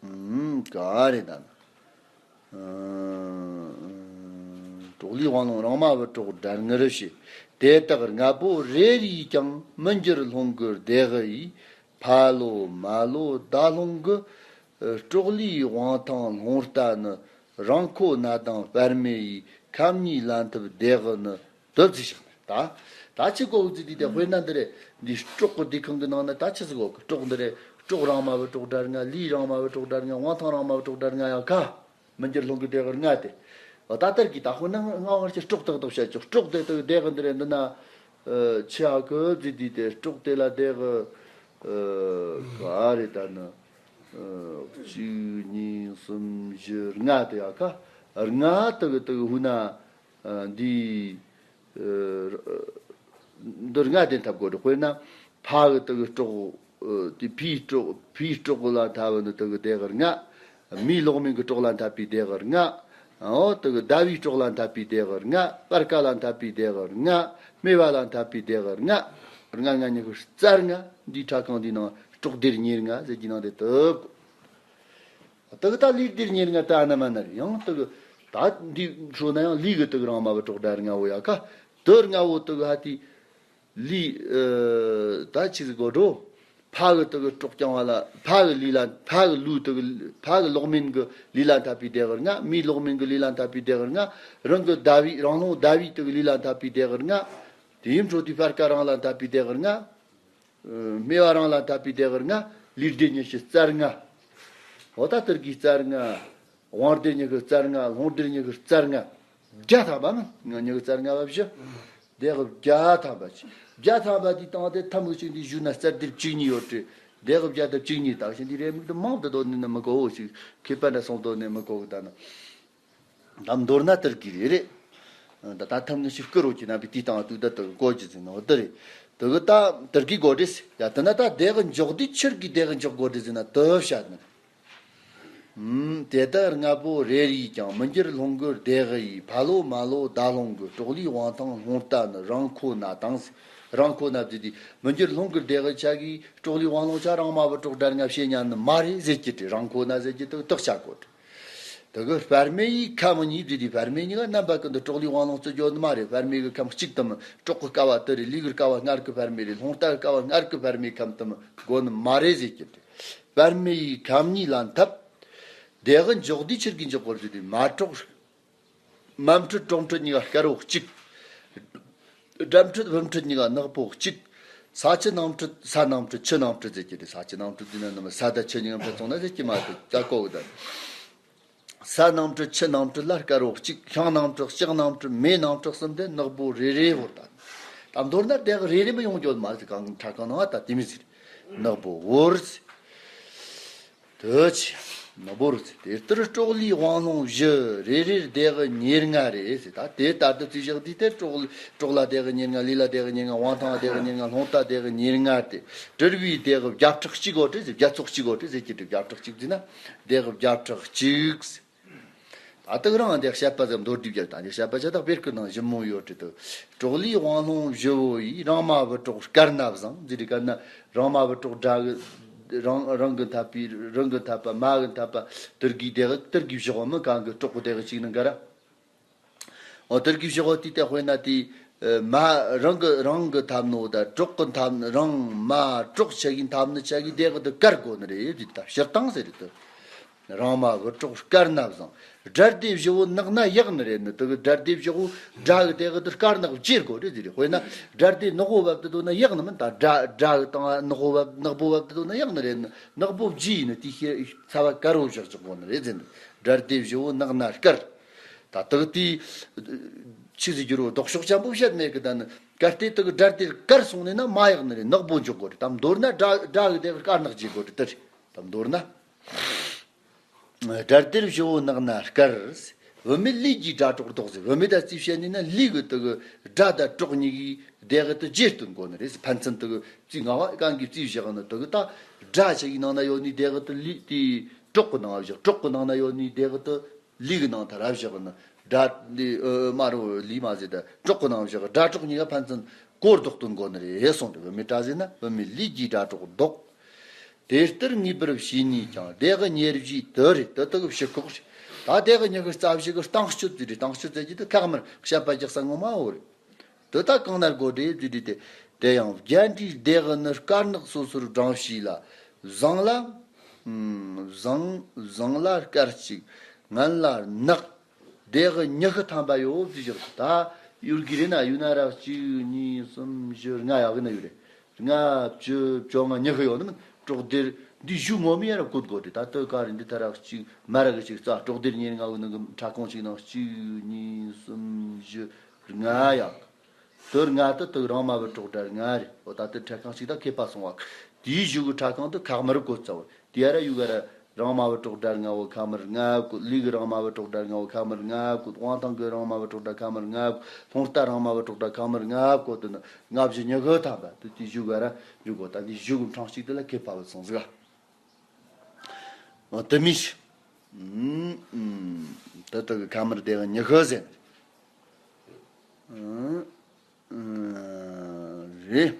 ཨ། ཨུམ། ག་རེ་ད་ན། ཨུམ། གྲོགས་ལས་དབང་ལུང་རང་མ་བུ་གྲོགས་སྒྲ་ངར་བྱེད། དེ་དག་ལྔ་པོ་རེ་རེས་ཀྱང་མི་འགྱུར་སློང་གི་བདེ་གི་ཡིས། ཕ་ལོ་མ་ལོ་ཟླ་སློང་གི། གྲོགས་ལས་དབང་ཐང་སློང་རྟ་ནི། རང་ཁོ་ན་དང་བར་མེ་ཡི། ཁམ་གཉིས་ལན་ཐུབ་བདེ་གི་ནི། དོ་ཙི་ཞིག་ད། ད་ཅི་གོ་ཙི་དེ་དཔེར་ན་འདི་རེད། འདི་སྲོག་གི་དེ་ཁང་གི་ནང་ན་ད་ཆི་ཟིག་གོ་གི། སྲོག་འདི་རེད། སྲོག་རང་མ་བུ་གྲོགས་སྒྲ་ལྔ། ལས་རང་མ་བུ་གྲོགས་སྒྲ་ལྔ། དབང་ཐང་རང་མ་བུ་གྲོགས་སྒྲ་ལྔ་ཡང་ཁ། མི་འགྱུར་སློང་གི་བདེ་གི་ལྔ་དེ། ད་ལྟར་གྱི་ད་དཔེར་ན་ང་བར་གྱི་སྲོག་ཏག་ཏག་བཤད་ཆོག་སྲོག་དེ་དག་བདེ་གི་འདི་རེད། འདི་ན་ཆི་ཡ་གི་ཙི་དེ་དེ་སྲོག་དེ་ལ་བདེ་གི་ག་རེད་ད་ནི། གཅིག་གཉིས་གསུམ་བཞི་ལྔ་དེ་ཡ་ཁ། ལྔ་དག་དག་ཧུ་ན། འདི། འདི་ལྔ་དེ་འཐབ་དགོས་རེད། དཔེར་ན། ཕ་གི་དག་གི་སྲོག་དེ་ཕིའི་སྲོག་ཕིའི་སྲོག་གི་ལ་འཐབ་ནི་དག་གི་བདེ་གི་ལྔ། མིའི་ལོག་མིན་གི་སྲོག་ལ་འཐབ་པའི་བདེ་གི་ལྔ། འོ་དག་གི་ཟླ་བའི་སྲོག་ལ་འཐབ་པའི་བདེ་གི་ལྔ། སྤར་ཁ་ལ་འཐབ་པའི་བདེ་གི་ལྔ། སྨེ་བ་ལ་འཐབ་པའི་བདེ་གི་ལྔ། ལྔ་ལྔ་ཉི་ཤུ་རྩ་ལྔ། འདིའི་ཕྲ་ཁང་འདིའི་ནང་སྲོག་སྡེར་ཉེར་ལྔ་ཟེར་གྱི་ནང་དེ་འཐབ་དགོས། དག་ད་ལུས་སྡེར་ཉེར་ལྔ་ད་ཨ་ན་མ་ན་རེད། ཡང་དག་ད་འདི་ཧྲོ་ན་ཡང་ལུས་གི་དག་རང་མ་བུ་གྲོགས་སྒྲ་ལྔ་བོ་ཡ་ཁ། དག་ལྔ་བོ་དག་ཧ་ཏི་ལུས་ད་ཆི་ཟིག་གོ་འགྲོ། ཕ་གི་དག་སྲོག་རྐྱང་བ་ལ་ཕ་གི་ལུས་ལ་ཕ་གི་ལུས་དག་ཕ་གི་ལོག་མིན་གི་ལུས་ལ་འཐབ་པའི་བདེ་གི་ལྔ། མིའི་ལོག་མིན་གི་ལུས་ལ་འཐབ་པའི་བདེ་གི་ལྔ། རང་གི་ཟླ་བའི་རང་ལོང་ཟླ་བའི་དག་ལུས་ལ་འཐབ་པའི་བདེ་གི་ལྔ། དེའི་འཕྲོ་དེ་སྤར་ཁ་རང་ལ་འཐབ་པའི་བདེ་གི་ལྔ། སྨེ་བ་རང་ལ་འཐབ་པའི་བདེ་གི་ལྔ། ལུས་སྡེར་ཉི་ཤུ་རྩ་ལྔ། འོ་ད་དག་གི་རྩ་ལྔ། དབང་སྡེར་ཉི་ཤུ་རྩ་ལྔ། སློང་སྡེར་ཉི་ཤུ་རྩ་ལྔ། བརྒྱ་ཐམ་པ་ནི་ཉི་ཤུ་རྩ་ལྔ་བ་བཞི། བདེ་གི་བརྒྱ་ཐམ་པ་ཅི། བརྒྱ་ཐམ་པ་དེ་བཏང་སྟེ་ཐམ་གི་ཅིག་འདི་བཞུགས་ན་རྩ་སྡེར་བཅུ་གཉིས་ཡོད་དྲི། བདེ་གི་བརྒྱ་དང་བཅུ་གཉིས་དག་ཞིང་འདི་རེ་མིག་ཏུ་མང་དུ་དོ་ནི་ནི་མི་གོ་བོ་ཞིག་མཁས་པ་འདྲ་སོང་དོ་ནི་མི་གོ་གི་ད་ནི། ད་མདོར་ན་དག་གི་རེ་རེ། ད་ད་ཐམ་ནི་ཞིབ་སྐུར་རོ་གྱི་རྣམ་པའི་དུས་དང་དུས་ད་དག་གོ་རྒྱུ་ཟིན་ནོ་དེ་རེད། དག་ད་དག་གི་གོ་དྲི་ཡ་དེ་ན་ད་བདེ་གི་འཇོག་དུས་ཆི་གི་བདེ་གི་འཇོག་གོ་དྲི་ཟིན་ན་དུ་བཤད་ནི། དེ་ལྟར་ལྔ་པོ་རེ་རེས་ཀྱང་མི་འགྱུར་སློང་གི་བདེ་གི་ཡིས། ཕ་ལོ་མ་ལོ་ཟླ་སློང་གི། གྲོགས་ལས་དབང་ཐང་སློང་རྟ་ནི། རང་ཁོ་ན་དང་། རང་ཁོ་ན་བརྗོད་དུས་མི་འགྱུར་སློང་གི་བདེ་གི་ཆ་གི་གྲོགས་ལས་དབང་ལུང་ཆ་རང་མ་བུ་གྲོགས་སྒྲ་ལྔ་བཤད་ཉན་ནི་མ་རེད་ཟེར་གྱི་དྲི། རང་ཁོ་ན་ཟེར་གྱི་དག་དག་བྱ་གོ་དྲི། དེ་གི་བར་མེ་ཡི་ཁམ་གཉིས་བྲིས་ཏེ། བར་མེ་གཉིས་ཀ་རྣམ་པ་ཀུན་ཏུ་གྲོགས་ལས་དབང་ལུང་བརྩི་རྒྱུ་ནི་མ་རེད། བར་མེ་གི་ཁམ་གཅིག་དམ། གྲོགས་ཀྱི་སྐལ་བ་དེ་རེད། ལུས་ཀྱི་སྐལ་བ་སྔར་གྱི་བར་མེ་རེད། སློང་རྟ་གི་སྐལ་བ་སྔར་གྱི་བར་མེ་ཁམ་དམ་དགོས་ནི་མ་རེད་ཟེར་གྱི་དེ། བར་མེ་ཡི་ཁམ་གཉིས་ལན་ཐབས། དེ་གི་འཇོག་དུས་ཆི་གི་འཇོག་དགོས་ཟེར་དུས་མ་གྲོགས། མ་འཕྲད་གྲོགས་འཕྲད་གཉིས་ཀ་དཀར་བོ་གཅིག་སྦྲ་འཕྲད་བུ་འཕྲད་གཉིས་ཀ་ནག་པོ་གཅིག་ས་ཆུ་ནང་འཕྲད། ས་ནང་འཕྲད། ཆུ་ནང་འཕྲད་ཟེར་གྱི་དེ། ས་ཆུ་ནང་འཕྲད་དེ་ན་ནི་མི་ས་དང་ཆུ་གཉིས་ཀ་འཕྲད་སོང་ན་ཟེར་གྱི་མ་དེ་ཅ་གོ་གི་ད། ས་ནང་འཕྲད། ཆུ་ནང་འཕྲད་ལ་དཀར་བོ་གཅིག་ཤིང་ནང་འཕྲད། ལྕགས་ནང་འཕྲད། མེ་ནང་འཕྲད་གསུམ་དེ་ནག་པོ་རེ་རེ་བོར་ད། ད་མདོར་ན་དེ་གི་རེ་རེ་མི་ཡོང་རྒྱུ་མ་ཟེར། གང་ཁྲ་གང་ནང་ད་དེ་མི་ཟེར། ནག་པོ་བོར་ཟེར། དུ་ཆེ། ནག་པོ་རུ་ཚེ། དེ་ལྟར་གྲོགས་ལས་དབང་ལུང་བཞི། རེ་རེར་བདེ་གི་ཉེར་ལྔ་རེད་ཟེར། ད་དེ་ལྟར་དུ་རྩིས་བཞག་དུས་དེ་གྲོགས་གྲོགས་ལ་བདེ་གི་ཉེར་ལྔ། ལས་ལ་བདེ་གི་ཉེར་ལྔ། དབང་ཐང་ལ་བདེ་གི་ཉེར་ལྔ། སློང་རྟ་བདེ་གི་ཉེར་ལྔ་སྟེ། དྲིལ་བུའི་བདེ་གི་བརྒྱ་ཕྲག་གཅིག་གོ་དྲི་ཟེར། བརྒྱ་ཚོགས་གཅིག་གོ་དྲི་ཟེར་གྱི་དྲི། བརྒྱ་ཕྲག་གཅིག་ཟེར་ན་བདེ་གི་བརྒྱ་ཕྲག་གཅིག་ཟེར། ད་དུ་རང་འདི་བཤད་པ་ཟེར་མདོར་བསྡུས་བརྒྱབ། ད་འདི་བཤད་པ་བྱ་དག་དཔེར་བསྐུལ་ནང་ཞིབ་མོ་ཡོད་དྲི་དུ། གྲོགས་ལས་དབང་ལུང་བཞི་བོ་ཡིས། རང་མ་བུ་གྲོགས་དཀར་ནག་བཟང་ཟེར་དུས་དཀར་ན་རང་མ་བུ་གྲོགས་དགྲ་གི་རང་རང་གི་འཐབ་པའི་རང་གི་འཐབ་པ་མ་གི་འཐབ་པ་དུར་གི་བདེ་གི་དུར་གི་བཞག་མི་གང་གི་གྲོགས་གི་བདེ་གི་གཅིག་ནི་འགའ་ར། འོ་དུར་གི་བཞག་དུས་དེ་དཔེར་ན་དེ་མ་རང་གི་རང་གི་འཐབ་ནོ་ད་གྲོགས་གི་འཐབ་ནི་རང་མ་གྲོགས་ཆ་གི་འཐབ་ནི་ཆ་གི་བདེ་གི་དུ་དཀར་དགོ་ནི་རེད་དུ། ད་སྤྱིར་བཏང་ཟེར་དུ། རང་མ་བུ་གྲོགས་དཀར་ནག་བཟང་། དགྲ་སྡེ་བཞི་བོ་ནག་ན་ཡག་ནི་རེད་ནི། དེ་གི་དགྲ་སྡེ་བཞི་བོ་དགྲ་གི་དེ་གི་དུ་དཀར་ནག་བརྗེ་དགོས་རེད་ཟེར་རེད། དཔེར་ན་དགྲ་སྡེ་ནག་པོ་བབ་དུ་དོ་ན་ཡག་ནི་མིན། ད་དགྲ་དགྲ་གི་དང་ནག་པོ་བབ་ནག་པོ་བབ་དུ་དོ་ན་ཡག་ནི་རེད་ནི། ནག་པོ་བརྗེ་ཡིན་ནི་དེ་ཤེས་ཚ་བ་དཀར་བོ་བཞག་ཆོག་གོ་ནི་རེད་ཟེར་ནི། དགྲ་སྡེ་བཞི་བོ་ནག་ན་དཀར། ད་དག་དེ་ཆི་ཟིག་རྒྱུ་རོ་ལྡོག་ཕྱོགས་ཅན་པོ་བཤད་མེད་གི། ད་ནི་གལ་ཏེ་དེ་གི་དགྲ་སྡེ་དཀར་སོང་ནས་ན་མ་ཡག་ནི་རེད། ནག་པོ་འཇོག་དགོས་རེད། ད་མདོར་ན་དགྲ་དགྲ་གི་དེ་གི་དཀར་ནག་བརྗེ་དགོས་རེད་དེ་རེད། ད་མདོར་ན། དགྲ་སྡེ་བཞི་བོ་ནག་ན་དཀར། བུད་མེད་ལུས་ཀྱི་དགྲ་གྲོགས་ལྡོག་ཟེར། བུད་མེད་ད་རྩིས་བཤད་ནས་ན་ལུས་གི་དེ་གི་དགྲ་དང་གྲོགས་གཉིས་ཀྱི་དེ་གི་དེ་བརྗེ་སྟོན་དགོས་ནི་རེད། ཕན་ཚུན་དེ་གི་རྩིས་ང་བ་གང་གི་རྩིས་བཞག་ནི་དེ་གི་ད་དགྲ་ཆ་གི་ནང་ན་ཡོད་ནི་དེ་གི་དེ་ལུས་དེ་གྲོགས་གི་ནང་བཞག་གྲོགས་གི་ནང་ན་ཡོད་ནི་དེ་གི་དེ་ལུས་གི་ནང་ད་ར་བཞག་ནི། དགྲ་འདི་ཨ་ཨ་མ་རུ་ལུས་མ་ཟེར། ད་གྲོགས་གི་ནང་བཞག་དགྲ་གྲོགས་གཉིས་ཀ་ཕན་ཚུན་གོ་ལྡོག་སྟོན་དགོས་ནི་རེད་གསུངས་ཏེ། བུད་མེད་དགྲ་ཟེར་ན་བུད་མེད་ལུས་ཀྱི་དགྲ་གྲོགས་ལྡོག་དེ་ལྟར་ངེས་པར་བྱས་ནས་ཀྱང་། སྡེ་དབྱེ་གཉེར་བཞིའི་དུ་རེད། དུ་དག་ཕྱི་ཁོག་རེད། ད་སྡེ་དབྱེ་གཉིས་ཀྱི་རྩ་བཞི་གི་རྟིང་གཅོད་ཟེར་རེད། རྟིང་གཅོད་ཟེར་རྒྱུ་དེ་ཁག་དམར་བཤད་པ་རྒྱག་ས་ངོ་མ་བོ་རེད། དེ་ད་གང་ན་དགོས་རེད་ཟེར་རེད་དེ། དེ་ཡང་བརྒྱད་འདྲའི་སྡེ་དབྱེ་ནི་དཀར་ནག་སོ་སོར་བགྲངས་བྱས་ལ། ཟངས་ལ། ཨམ། ཟངས། ཟངས་ལ་དཀར་གཅིག། ངན་ལ་ནག། སྡེ་དབྱེ་ཉི་ཤུ་ཐམ་པ་ཡོད་ཟེར་བཞག་ད་ཡུལ་གྱི་རེད་ན་ཡུལ་ན་ར་གཅིག་གཉིས་གསུམ་བཞི་ལྔ་ཡག་གི་ན་ཡོད་རེད། ལྔ་བཅུ་བཅོ་ལྔ་ཉི་ཤུ་ཡོད་ནི་མིན། གྲོག་སྡེར་འདི་གཞུག་ངོ་མ་ཡ་ར་བཀོད་དགོས་རེད། ད་ལྟོས་ག་རེ་འདི་ད་ར་གཅིག་མ་ར་གི་གཅིག་རྩ་གྲོག་སྡེར་ཉེར་ལྔ་བོ་ནང་གི་ཕྲ་ཁང་གཅིག་ནང་གཅིག་གཉིས་གསུམ་བཞི་ལྔ་ཡག་དོར་ལྔ་དུ་དུ་རང་མ་བུ་གྲོག་སྒྲ་ལྔ་རེད། འོ་ད་ལྟོས་ཕྲ་ཁང་གཅིག་ད་མཁས་པ་སོང་བ། དེའི་གཞུག་གི་ཕྲ་ཁང་དུ་ཁག་དམར་བཀོད་ཚ་བ་དེ་ཡ་ར་ཡུ་ག་ར། རང་མ་བུ་གྲོག་སྒྲ་ལྔ་བོ་ཁག་དམར་ལྔ་བཀོད། ལུས་ཀྱི་རང་མ་བུ་གྲོག་སྒྲ་ལྔ་བོ་ཁག་དམར་ལྔ་བཀོད། དབང་ཐང་གི་རང་མ་བུ་གྲོག་སྒྲ་ཁག་དམར་ལྔ་བཀོད། ལྷུང་རྟ་རང་མ་བུ་གྲོག་སྒྲ་ཁག་དམར་ལྔ་བཀོད། དེ་ནི་ལྔ་བཞི་ཉི་ཤུ་ཐམ་པ་དེ་དེའི་གཞུག་ག་ར་འཇུག་གོ། ད་འདི་གཞུག་གི་ཕྲེང་གཅིག་དེ་ལ་མཁས་པ་བུ་སོང་ཟིག་ཨ། འོ་དེ་མི་ཤི། ཨུམ། ཨུམ། དེ་དག་གི་ཁག་དམར་སྡེ་དབྱེ་ཉི་ཤུ་ཟེར། ཨུམ། ཨུམ། རེད།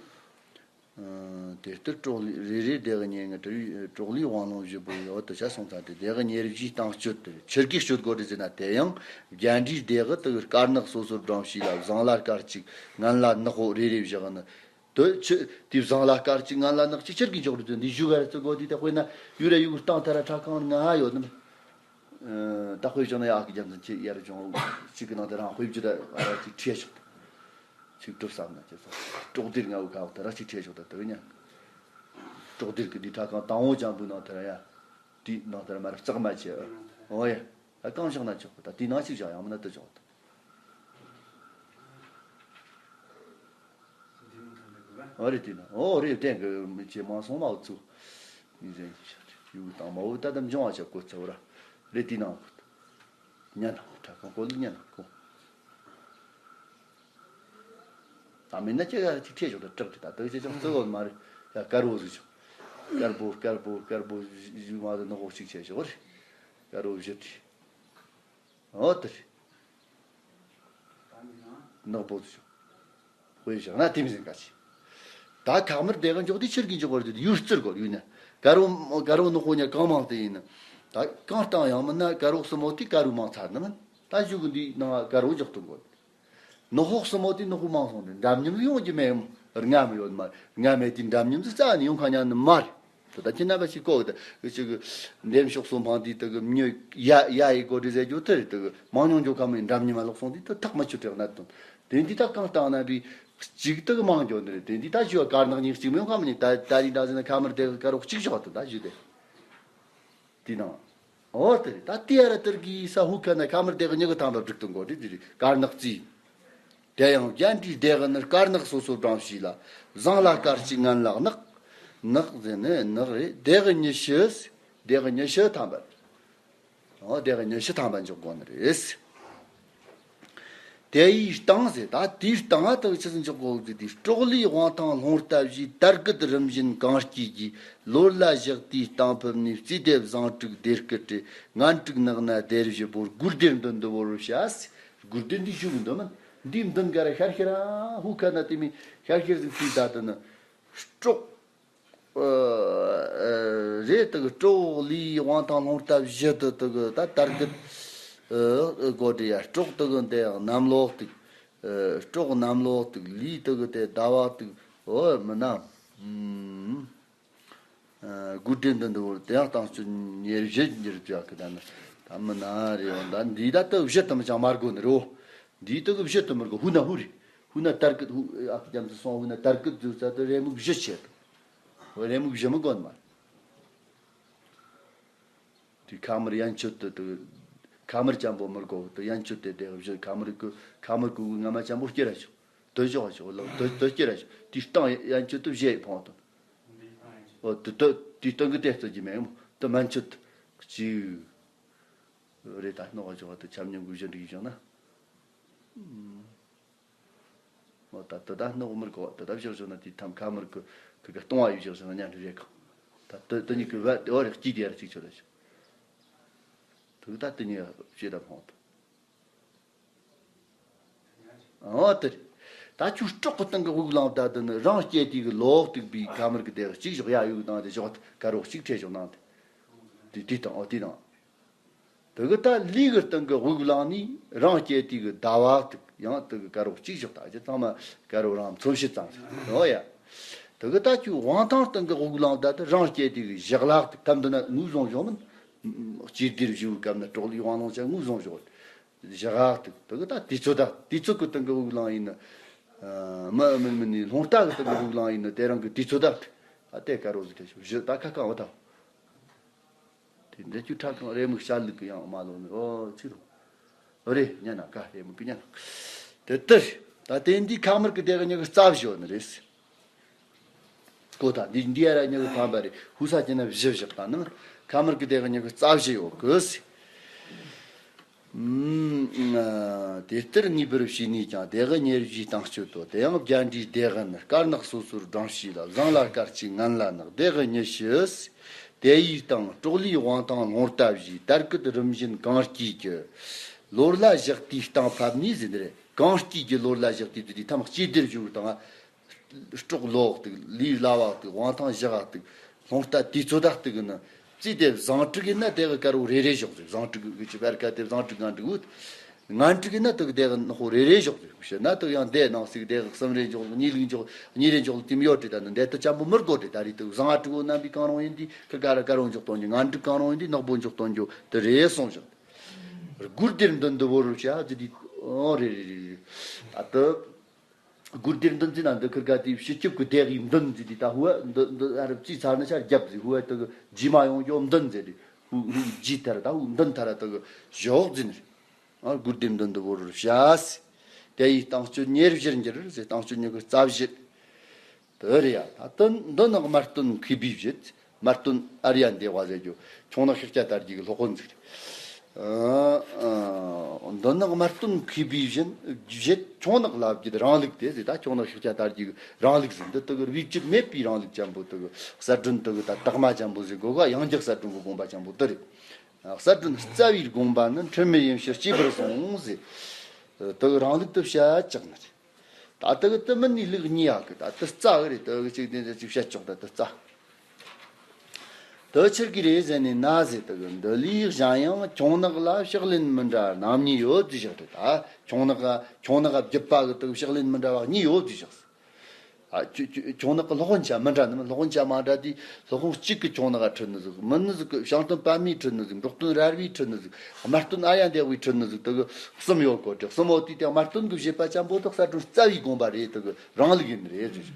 ཨུམ། དེ་ལྟར་གྲོག་ལུས་རེ་རེ་སྡེ་དབྱེ་ཉེར་ལྔ་དྲུག་གྲོག་ལུས་དབང་ལུང་བཞི་པོ་ཡོད་དུ་ཆ་སོང་ཚར་ཏེ། སྡེ་དབྱེ་ཉེར་བཞིའི་རྟིང་གཅོད་དེ་ཆི་གིས་གཅོད་དགོས་རེད་ཟེར་ན། དེ་ཡང་བརྒྱད་འདྲའི་སྡེ་དབྱེ་དག་དཀར་ནག་སོ་སོར་བགྲངས་བྱས་ལ། ཟངས་ལ་དཀར་གཅིག། ངན་ལ་ནག་པོ་རེ་རེ་བཞག་ནི། དུ་ཆི་དེ་ཟངས་ལ་དཀར་གཅིག། ངན་ལ་ནག་གཅིག་ཆི་གིས་འཇོག་རེད་ཟེར། འདི་གཞུག་ག་ར་བརྩི་དགོས། དེ་ད་དཔེར་ན་ཡུ་ར་ཡུ་གུར་རྟིང་དེ་ར་ཕྲ་ཁང་ལྔ་ཡོད་ནི། ཨ། ད་དཔེ་བཞག་ན་ཡག་གི་རྒྱུ་མཚན་ཆེ་ཡར་བྱུང་གཅིག་གི་ནང་དེ་རང་དཔེ་བརྗོད་ད་ཨ་ར་གཅིག་ཁྲིད་ཆོག་གཅིག་སྒྲུབ་བསམ་ན་ཁྱེད་ཚོ་གྲོག་སྡེར་ལྔ་བོ་ཁག་དེ་ར་གཅིག་ཁྲིད་ཆོག་ད་དེ་གི་ཉན། གྲོག་སྡེར་གི་འདི་ཕྲ་ཁང་དང་བོ་ཅན་པོའི་ནང་དེ་ར་ཡ། དེའི་ནང་དེ་ར་མ་ར་བརྩེགས་མ་བྱས། འོ་ཡ། ད་གང་བཞག་ན་ཆོག་ད་དེའི་ནང་གཅིག་བཞག་ཡང་མིན་ན་དེ་བཞག་ད། འོ་རེད་དེ་ན། འོ་རེད། བསྟན་གི་མི་ཆེ་མང་སོང་མ་འུ་ཚུགས། ཡུལ་དང་མ་འུ་ད་དམ་འབྱུང་བ་ཆ་བཀོད་ཚེ་འུ་ར། རེད་དེ་ན་འུ་ཁུ། ཉན་ན་འུ་ཁྲ་གང་བཀོད་ལུགས་ཉན་ན་འུ་ཁུ། ད་མིན་ན་ཁྱེད་ཀ་ཅིག་ཁྲིད་ཆོག་ད་དྲག་དེ་ད་དག་ཅེས་ཀྱང་བརྩི་བ་མ་རེད། ཡ་དཀར་པོ་ཟིག་ཆོག་དཀར་པོ་དཀར་པོ་དཀར་པོ་ཞུ་མ་ཟིག་ནག་པོ་གཅིག་བྱས་ཆོག་རེད། དཀར་པོ་བཞི་དེ། འོ་དེ་རེད། ནག་པོ་ཚོ་དཔེ་བཞག་ན་དེ་མི་ཟིན་ག་ཅི། ད་ཁག་དམར་སྡེ་དབྱེ་འཇོག་དེ་ཆི་གིས་འཇོག་པར་དེ་ཡུལ་བརྩི་དགོས་ཡུལ་ནི། དཀར་པོ་དཀར་པོ་ནག་པོ་ཉེར་གང་མང་དེ་ཡིན་ནི། ད་གང་བཏང་ཡང་མིན་ན་དཀར་པོ་གསུམ་པོ་དེ་དཀར་པོ་མང་ཚར་ནི་མིན། ད་གཞུག་གི་འདི་ནང་དཀར་པོ་འཇོག་ཐུབ་དགོས། ནག་པོ་གསུམ་པོ་དེ་ནག་པོ་མང་སོང་དེ་འདྲ་མཉམ་ཡོང་རྒྱུ་མེད། ལྔ་མི་ཡོད་མ་ལྔ་མེད་དེ་འདྲ་མཉམ་དུ་རྩ་ནས་ཡོང་ཁ་ཉན་ནི་མ་རེད། ད་ཁྱེད་རྣམ་པ་ཞིག་གོ་གི་ད་ཅིག་འདེམས་ཤོག་སོ་འཕང་དེ་དག་གི་མྱི་ཡ་ཡ་ཡི་གོ་སྒྲིག་ཟེར་རྒྱུ་དེ་རེད། དག་གི་མང་ཉུང་འཇོག་ཁ་མི་འདྲ་མཉམ་ལོག་སོང་དེ་ད་ཐག་མ་ཆོད་དྲག་ན་དོན་དེ་འདི་ད་གང་བཏང་ན་བི་གཅིག་དག་གི་མང་འཇོག་འདི་རེད། དེ་འདི་ད་ཞུ་བ་དཀར་ནག་གཉིས་གཅིག་མི་ཡོང་ཁ་མི་ནི་ད་ད་རིང་ད་ཟེར་ན་ཁ་མར་དེ་དཀར་པོ་གཅིག་ཞོག་དོན་ད་ཞུ་དེ། དེ་ནང་། འོ་དེ་རེད། ད་དེ་ཡ་ར་དེར་གི་ས་ཧུ་ཁ་ན་ཁ་མར་དེ་གི་མྱི་གི་ཐང་ལ་སྒྲིག་ཏུ་འགོ་དེ་དེ་རེད། དཀར་ནག་རྩིས། དེ་ཡང་རྒྱན་དྲིས་དེ་གི་ནི་དཀར་ནག་སོ་སོ་བགྲངས་བྱས་ལ། ཟངས་ལ་དཀར་གཅིག། ངན་ལ་ནག་ནག་ཟེར་ནི་ནག་རེད། དེ་གི་ཉི་ཤུ། དེ་གི་ཉི་ཤུ་ཐམ་པ། འོ་དེ་གི་ཉི་ཤུ་ཐམ་པ་འཇོག་དགོས་ནི་རེད། དེ་ཡི་སྟེང་ཟེར། ད་དེའི་སྟེང་ང་དག་ཆི་ཟིག་འཇོག་དགོས་ཟེར་དུས། གྲོག་ལུས་དབང་ཐང་ལྷུང་རྟ་བཞིའི་དར་གུད་རིམ་བཞིན་གང་སྐྱེས་ཀྱི། ལོ་ལ་ཞག་དུས་སྟེང་ཕུབ་ནས། རྩིས་ལྡེབ་ཟངས་དྲུག་སྡེར་ཁུ་བྲི། ངན་དྲུག་ནག་ན་སྡེར་བཞི་བོར། དགུ་སྡེར་མདུན་དུ་བོར་བྱ་ཟེར། དགུ་སྡེར་འདི་ཞུ་གི་འདུག་མིན། འདིའི་མདུན་ག་ར་ཤར་ཤར་ཧུ་ཁ་ན་དེ་མི་ཤར་ཤར་ཟིག་དུས་ད་དུ་ནི། གྲོག་ཨ། ཨ། རེད། དེ་གི་གྲོག་ལུས་དབང་ཐང་ལྷུང་རྟ་བཞི་དེ་དེ་གི་ད་དར་གུད། ཨ། སྒོ་འདྲེ་ཡ་གྲོག་དེ་གི་དེ་གནམ་ལོ་གཏུག་ཨ། གྲོག་གནམ་ལོ་གཏུག་ལུས་དེ་གི་དེ་ཟླ་བ་གཏུག་འོ་མིན་ན། ཨུམ། ཨ། དགུ་སྡེར་མདུན་དུ་བོར། དེ་ཡང་རྟིང་གཅོད་ཉེར་བཞི་ཉེར་བརྒྱད་གི་ད་ནི་ད་མིན་ན་རེད། འོ་ད་འདི་ད་དེ་བཞི་དེ་མི་ཅང་མ་དགོས་ནི་རེད། འོ་འདི་དེ་གི་བཞི་དེ་མི་དགོས། ཧུ་ན་ཧུ་རེད། ཧུ་ན་དར་གུད་ཧུ་ཨ་ཁུ་རྒྱ་མཚོ་སོང་ཧུ་ན་དར་གུད་འཛུལ་ཚར་དེ་རེ་མིག་བཞི་ཆད་དེ། འོ་རེ་མིག་བཞི་མི་དགོས་ནི་མ་རེད། དེ་ཁ་དམར་ཡན་ཆོད་དུ་དུ། ཁ་དམར་ཅན་པོ་མི་དགོས་དུ། ཡན་ཆོད་དེ་དེ་བཞི། ཁ་དམར་གུ་ཁ་དམར་གུ་གུ་ང་མ་ཅན་པོ་སྐྱེ་ར་ཆོག་དུ་ཞོག་ཞོག་ལག་དུ་དུ་སྐྱེ་ར་ཆོག་དེ་སྟེང་ཡན་ཆོད་དུ་བཞི་ཕོང་དུ། འོ་དུ་དུ་དེ་སྟེང་གི་དེ་རྩོད་ཀྱི་མེད་མོ་དུ་མན་ཆོད་གཅིག་རེད། ད་སྣོག་ཞོག་དུ་ཆམ་ཉམས་གུ་བཞི་འགྲིག་བཞག་ན། འོ་ད་དུ་ད་སྣོག་མི་དགོས། དུ་ད་བཞག་བཞག་ན་དེ་ཐམ་ཁ་དམར་གུ་གུ་ག་སྟོང་བ་ཡོད་བཞག་བཞག་ན་ཉན་རེ་རེ་གང་། ད་དུ་དུ་གཉིས་གུ་བ་དེ་འོ་རེ་སྐྱིད་དེ་ཡར་གཅིག་ཆོད་ལ་ཞོག་དུ་ད་དེ་ནས་ཤེས་དང་ཕོང་དུ། འོ་དེ་རེད། ད་ ད་ཁྱོད་སྲོག་གི་སྟེང་གི་དབུགས་བླངས་ད་དུ་ནི་རང་སྐྱེ་དུས་ཀྱི་ལོག་ཏུ་བའི་ཁ་མར་གི་དེ་གཅིག་བཞག་ཡ་ཡུག་དང་དེ་བཞག་དཀར་རོག་གཅིག་ཁྲེ་བཞག་ནང་དེ་དེ་དེ་དང་ཨོ་དེ་དང་། དེ་གི་ད་ལུས་ཀྱི་སྟེང་གི་དབུགས་བླངས་ནས་རང་སྐྱེ་དུས་ཀྱི་ཟླ་བ་དུ་ཡང་དེ་གི་དཀར་རོག་གཅིག་བཞག་ད་ཅི་ཚང་མ་དཀར་རོག་རང་མཚོན་བྱེད་ཙམ་ཞིག་ཨོ་ཡ། དེ་གི་ད་ཁྱོད་དབང་ཐང་སྟེང་གི་དབུགས་བླངས་ད་དུ་རང་སྐྱེ་དུས་ཀྱི་ཞག་ལྷག་དུ་སྐབས་འདི་ན་ངོས་བཟུང་བཞག་མིན། སྐྱེས་དུས་བཞུགས་སྐབས་ན་སྲོག་ལུས་དབང་བླངས་ཅན་ངོས་བཟུང་བཞག་ཞག་དུ་དེ་གི་ད་དུས་ཚོད་ད་དུས་ཚོད་ཀྱི་སྟེང་གི་དབུགས་བླངས་ཡིན་ན། མི་མིན་མིན་ནི་ལྷུང་ལྟ་གི་སྟེང་གི་དབུགས་བླངས་ཡིན་ན་དེ་རང་གི་དུས་ཚོད་ད་ད་དེ་དཀར་རོག་ཟིག་དེ་བཞི་ད་ཁ་ཁ་འོ་ད། དེ་འདྲ་ཁྱོད་ཁྲ་གང་རེ་མིག་ཤར་ལུག་གི་ཡང་མ་ལོག་ནི་ཨོ་ཅི་རུང་། ཨོ་རེ་ཉན་ན་ཀ་རེ་མིག་གི་ཉན་ན། དེ་ལྟར་ད་དེ་འདི་ཁ་མར་གི་དེ་གི་ཉི་གི་རྩ་བཞི་ནི་རེད། གོ་ད་འདི་འདི་ཡ་ར་ཉི་གི་ཕམ་པ་རེད་ཧུ་ས་ཅི་ན་བཞི་བཞག་ད་ནི་ཁ་མར་གི་དེ་གི་ཉི་གི་རྩ་བཞི་ཡོད་གི་སི། ཨུམ། དེ་ལྟར་ངེས་པར་བྱས་ནས་ཀྱང་དེ་གི་ཉེར་བཞིའི་སྟེང་གཅོད་དོ། དེ་ཡང་བརྒྱད་འདྲའི་སྡེ་ཧན་དཀར་ནག་སོ་སོར་བགྲངས་ཤིག་ལ། བཟང་ལ་དཀར་གཅིག་ངན་ལ་ནག་སྡེ་གི་ཉི་ཤུ། དེ་ཡི་སྟེང་སྲོག་ལུས་དབང་ཐང་ལྷུང་ལྟ་བཞི། དར་གུད་རིམ་བཞིན་གང་སྐྱེས་ཀྱི། ལོར་ལ་བཞག་དུས་སྟེང་ཕབ་ནས་ཟེར་འདི་རེད། གང་སྐྱེས་ཀྱི་ལོར་ལ་བཞག་དུས་དུ་དུས་ཐམ་སྐྱེས་དེར་བཞུགས་དང་། སྲོག་ལོག་དུ་ལུས་ལ་བ་དུ་དབང་ཐང་བཞག་དུ་ལྷུང་ལྟ་དུས་ཚོད་དག་དུ་གི་ནི། རྩིས་དེ་བཟང་དྲུག་ཡིན་ན་དེ་གི་དཀར་བོ་རེ་རེ་བཞག་ཟིག་བཟང་དྲུག་གི་ཆུ་བར་ཁ་དེ་བཟང་དྲུག་ངན་དྲུག་བུད། ངན་དྲུག་ཡིན་ན་དེ་གི་དེ་གི་ནག་པོ་རེ་རེ་བཞག་ཟིག་བཤད་ན་དེ་ཡང་དེ་ནང་ཟིག་དེ་གི་གསུམ་རེ་འཇོག་གཉིས་ལུགས་འཇོག་གཉིས་རེ་འཇོག་དེ་མི་ཡོད་དྲི་ད་ནི་འདེད་དུ་ཅམ་པོ་མི་དགོ་དྲི་ད་རེད། དེ་བཟང་དྲུག་བོ་རྣམ་པའི་གང་རུང་ཡིན་དུས་ཁི་དཀར་དཀར་བོ་འཇོག་གཏོང་རྒྱུ། ངན་དྲུག་གང་རུང་ཡིན་དུས་ནག་པོ་འཇོག་གཏོང་རྒྱུ་དེ་རེ་གསུངས་བཞག་དགུར་དེར་འདོན་འདི་བོ་རུ་བྱ་ཟིག་དེ་ཨོ་རེ་རེ་རེ་རེ་ད་དུ། དགུར་དེར་འདོན་ཟེར་ན་འདི་ཁིར་ག་དེ་ཕྱི་སྐྱིབས་ཀྱི་སྡེ་ཡི་འདོན་ཟེར་དེ་ད་ཧུ་བ་འདི་འདི་ཨ་རབ་རྩིས་ཚར་ན་ཤར་རྒྱབ་ཟེར། ཧུ་བ་དེ་གི་རྗེས་མ་ཡོང་རྒྱུ་འདོན་ཟེར་དེ་ཧུ་ཧུ་རྗེས་ཐར་ད་ཧུ་འདོན་ཐར་དེ་གི་ཞོག་ཟེར་ནི་རེད། ཨ་དགུར་དེར་འདོན་འདི་བོར་བྱ་ཟེར། དེ་ཡི་སྟེང་སྤྱོད་ཉེར་བཞིར་འགྱུར་ཟེར། སྟེང་སྤྱོད་ཉི་གི་རྩ་བཞི། དེ་རེད་ཡ། ད་དོན་འདི་ནི་དམར་སྟོན་མཁས་པའི་བཞེད། དམར་སྟོན་ཨར་ཡ་འདེ་བ་ཟེར་རྒྱུ། ཁྱུང་ནག་ཤཱཀྱ་དར་རྒྱས་ཀྱི་སློབ་དཔོན་ཟིག་རེད། ཨ་ཨ་འདི་ནི་དམར་སྟོན་མཁས་པའི་བཞིན་བཞེད། ཁྱུང་ནག་ལ་བརྒྱུད་རང་ལུགས་ཏེ་ཟེར། ད་ཁྱུང་ནག་ཤཱཀྱ་དར་རྒྱས་ཀྱི་རང་ལུགས་ཟིག་འདི་དེ་གི་བེད་སྤྱོད་མེད་པའི་རང་ལུགས་ཅན་པོ་དེ་གི་གསལ་སྒྲོན་དེ་གི་ད་དག་མ་ཅན་པོ་ཟེར་དགོས་ག་ཡང་རྒྱུ་གསལ་སྒྲོན་གྱི་དགོངས་པ་ཅན་པོ་དེ་རེད། གསལ་སྒྲོན་རྩ་བའི་དགོངས་པ་ནི་འཁྲུལ་མེད་ཡིན་ཕྱིར་སྐྱེས་པར་གསུངས་ཟེར། དེ་གི་རང་ལུགས་དེ་བཤད་ཅག་ནི་རེད། ད་དེ་གི་དེ་མིན་ནི་ལུགས་གཉིས་ཡག་གི་ད་དེ་རྩ་གི་རེད། དེ་གི་གཅིག་དེ་འདྲ་གཅིག་བཤད་ཆོག་ད་དེ་རྩ། དེ་ཕྱིར་གི་རེད་ཟེར་ནས་ན་ཟེར་དེ་གི་འདི་ལས་གཞན་ཡང་ཁྱུང་ནག་ལ་ཕྱག་ལེན་མི་འདྲ་རྣམ་གཉིས་ཡོད་ཟེར་བཞག་རེད། ད་ཁྱུང་ནག་ཁྱུང་ནག་བརྒྱུད་པ་གི་དེ་གི་ཕྱག་ལེན་མི་འདྲ་བ་གཉིས་ཡོད་ཟེར་བཞག་ཨ་ཁྱུ་ཁྱུ་ཁྱུང་ནག་གི་སློབ་དཔོན་ཆ་མི་འདྲ་ནི་མིན། སློབ་དཔོན་ཆ་མ་འདྲ་དེ་སློབ་དཔོན་གཅིག་གི་ཁྱུང་ནག་ག་ཁྲིད་ནི་ཟིག་མིན་ནི་ཟིག་གི་བྱང་སྟོན་པདྨའི་ཁྲིད་ནི་ཟིག་འབྲོག་སྟོན་རལ་བའི་ཁྲིད་ནི་ཟིག་དམར་སྟོན་ཨར་ཡ་འདེ་བའི་ཁྲིད་ནི་ཟིག་དེ་གི་གསུམ་ཡོད་གོ་དེ་གསུམ་ཡོད་དུས་དེ་དམར་སྟོན་གི་བཞེད་པ་ཅན་པོ་དེ་གསལ་སྒྲོན་རྩ་བའི་དགོངས་པ་རེད། དེ་གི་རང་ལུགས་ཡིན་ནི་རེད་ཟེར།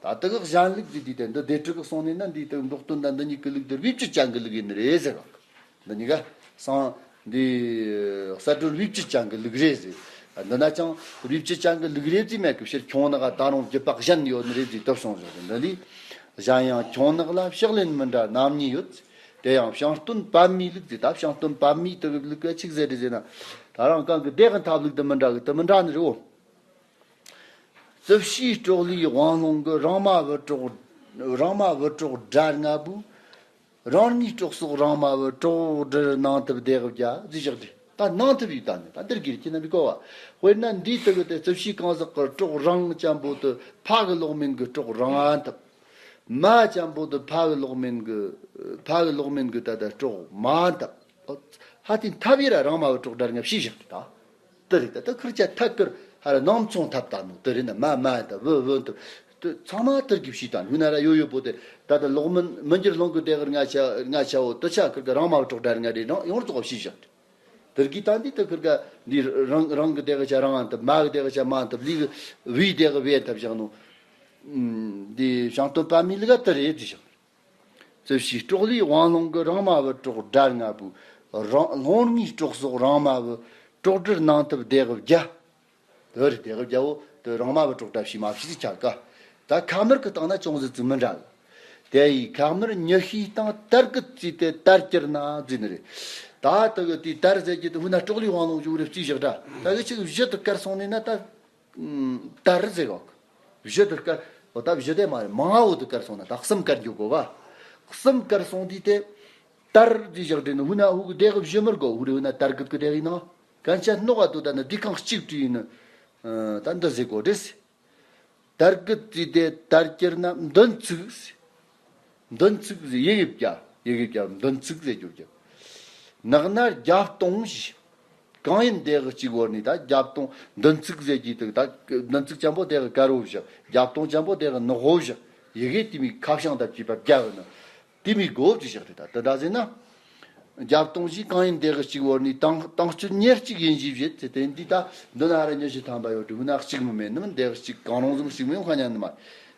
ད་དེ་གི་གཞན་ལུགས་ཟེར་དུས་དེ་འདི་སྡེ་དྲུག་གི་གསུང་ནས་ན་འདི་དེ་གི་འབྲོག་སྟོན་དང་འདི་གཉིས་ཀྱི་ལུགས་དེ་བེད་སྤྱོད་ཅན་གི་ལུགས་ཡིན་ནི་རེད་ཟེར་བ། འདི་གཉིས་ཀ་སང་འདི་གསལ་སྒྲོན་རིགས་སྤྱི་ཅན་གྱི་ལུགས་རེད་ཟེར། འདི་ན་ཅང་རིགས་སྤྱི་ཅན་གྱི་ལུགས་རེད་ཟེར་མེད་གི་ཕྱིར་ཁྱུང་ནག་ད་རུང་རྒྱུད་པ་གཞན་ཡོད་ནི་རེད་ཟེར་དུ་སོང་ཟེར། འདི་ལས་གཞན་ཡང་ཁྱུང་ནག་ལ་ཕྱག་ལེན་མི་འདྲ་རྣམ་གཉིས་ཡོད། དེ་ཡང་བྱང་སྟོན་པདྨའི་ལུགས་ཟེར། ད་བྱང་སྟོན་པདྨའི་དུ་ལུགས་ཀ་ཆིག་ཟེར་རེད་ཟེར་ན། ད་རང་གང་གི་སྡེ་གི་ཐབས་ལུགས་དུ་མི་འདྲ་གི་དུ་མི་འདྲ་ནི་རེད་འོ། རྩིབས་བྱའི་སྲོག་ལུས་དབང་ལྷུང་གི་རང་མ་བུ་གྲོགས་རང་མ་བུ་གྲོགས་དགྲ་ལྔ་པོའི། རང་ཉིད་གྲོགས་སོགས་རང་མ་བུ་གྲོགས་འདྲིར་ནང་དུ་བདེ་བརྒྱ་ཟེར་བཞག་སྟེ། ད་ནང་དུ་བའི་ད་ནི་ད་འདིར་གྱིར་ཁྱེད་རྣམ་པའི་གོ་བ། དཔེར་ན་འདིའི་དུ་གི་དེ་རྩིབས་བྱའི་གང་ཟག་གི་གྲོགས་རང་ཅན་པོ་དུ་ཕ་གི་ལོག་མིན་གི་གྲོགས་རང་ཨ་ཐུབ། མ་ཅན་པོ་དུ་ཕ་གི་ལོག་མིན་གི་ཕ་གི་ལོག་མིན་གི་ད་ད་གྲོགས་མ་ཨ་ཐུབ། ཧ་ཏིན་ཐབས་ཡིན་ར་རང་མ་བུ་གྲོགས་འདྲ་ངས་ཤེས་བཞག་སྟེ་ད། དེ་རེད་ད། ད་ཁུར་ཆ་ཐད་ཀར་ཧ་ར་ནང་མཚུངས་ཐབས་ད་ནོ་དེ་རེད་ན་མ་མ་ད་བུ་བུ་ད་དེ་ཚང་མ་དེར་གི་ཕྱི་དང་ཧུ་ན་ར་ཡོ་ཡོ་པོ་དེ་ད་ད་ལོག་མིན་མི་འགྱུར་ལོང་གི་དེ་གར་ང་ཆ་ང་ཆ་བོ་དེ་ཆ་ཁུར་ག་རང་མ་གྲོགས་འདྲ་ང་རེད་རང་ཡོངས་རྫོགས་ཕྱི་བཞག་དེར་གི་ད་འདི་ད་ཁུར་ག་འདི་རང་རང་གི་དེ་ག་ཆ་རང་ཨ་ད་མ་གི་དེ་ག་ཆ་མ་ཨ་ད་ལི་གི་བི་དེ་ག་བེ་ཐབས་བཞག་ནོ། འདི་བྱང་སྟོན་པདྨའི་ལུགས་དེ་རེད་དེ་བཞག་རྩིབས་བྱའི་སྲོག་ལུས་དབང་ལྷུང་གི་རང་མ་བུ་གྲོགས་དགྲ་ལྔ་པོའི། རང་ལྷུང་ལྔའི་གྲོགས་སོགས་རང་མ་བུ་གྲོགས་འདྲིར་ནང་དུ་བདེ་བག་བརྒྱ། དེ་རེད་བདེ་བག་བརྒྱ་བོ་དེ་རང་མ་བུ་གྲོགས་འདྲ་ཕྱི་མ་ཕྱི་ཚིག་ཆ་ག་ད་ཁ་མར་གི་སྟེང་ན་ཅུང་ཟད་ཙིག་མི་འདྲ་གི་དེ་ཡི་ཁ་མར་ཉི་ཤུའི་སྟེང་དར་གི་བརྩིས་ཏེ་དར་གྱུར་ན་བརྩིས་ནི་རེད། ད་དེ་གི་དེའི་དར་ཟེར་གྱི་དེ་ཧུ་ན་གྲོགས་ལུས་དབང་ལྷུང་གི་བུ་རེ་བརྩིས་བཞག་འདྲ། ད་གི་ཅིག་བཞི་དུ་བཀར་སོང་ནས་ན་ད། དར་ཟེར་གོ། བཞི་དུ་དཀར། འོ་ད་བཞི་དེ་མ་རེད། མང་བོ་དུ་དཀར་སོང་ན་ད་གསུམ་དཀར་འཇུག་གོ་ག་གསུམ་དཀར་སོང་དུས་དེ། དར་དེ་བཞག་དེ་ནི་ཧུ་ན་ཧུ་གི་དེ་གི་བཞི་མར་གོ་ཧུ་རེ་ཧུ་ན་དར་གི་གི་དེ་གི་ནང་གན་ཆ་སྣོག་ག་དུ་ད་ནི་དེ་གང་གཅིག་བྲིས་ཡིན་ནི། ད་འདི་ཟེར་གོ་རེད། དར་གུད་བརྩིས་ཏེ་དར་གྱུར་ན་འདོན་ཚིག། འདོན་ཚིག་ཟེར་ཡི་གེ་བརྒྱ། ཡི་གེ་བརྒྱ་འདོན་ཚིག་ཟེར་རྒྱུ་བརྒྱ། ནགས་ན་བརྒྱ་སྟོང་ཞེས། གང་ཡིན་དེ་གི་གཅིག་བོར་ནས་ད་བརྒྱ་སྟོང་འདོན་ཚིག་ཟེར་གྱི་འདུག་ད་འདོན་ཚིག་ཅན་པོ་དེ་གི་དཀར་བོ་བཞག་བརྒྱ་སྟོང་ཅན་པོ་དེ་གི་ནག་པོ་བཞག་ཡི་གེ་དེ་མོ་ཁ་བྱང་དང་བཅས་པ་བརྒྱ་བོ་ནི། དེ་མོ་དགོས་ཀྱི་བཞག་རེད། ད་དེ་འདྲ་ཟེར་ན། བརྒྱ་སྟོང་ཞེས་གང་ཡིན་དེ་གི་གཅིག་བོར་ནས་དང་དང་སྤྱོད་ཉེར་གཅིག་ཡིན་ཞེས་བཞེད་ཚེ་དེ་འདི་ད་འདི་ན་ར་ཉི་ཤུ་ཐམ་པ་ཡོད་དྲུག་ན་གཅིག་མི་མེད་ནམ་དེ་གི་གཅིག་གང་རུང་ཟིག་གཅིག་མི་ཡོང་ཁ་ཉན་ནི་མ།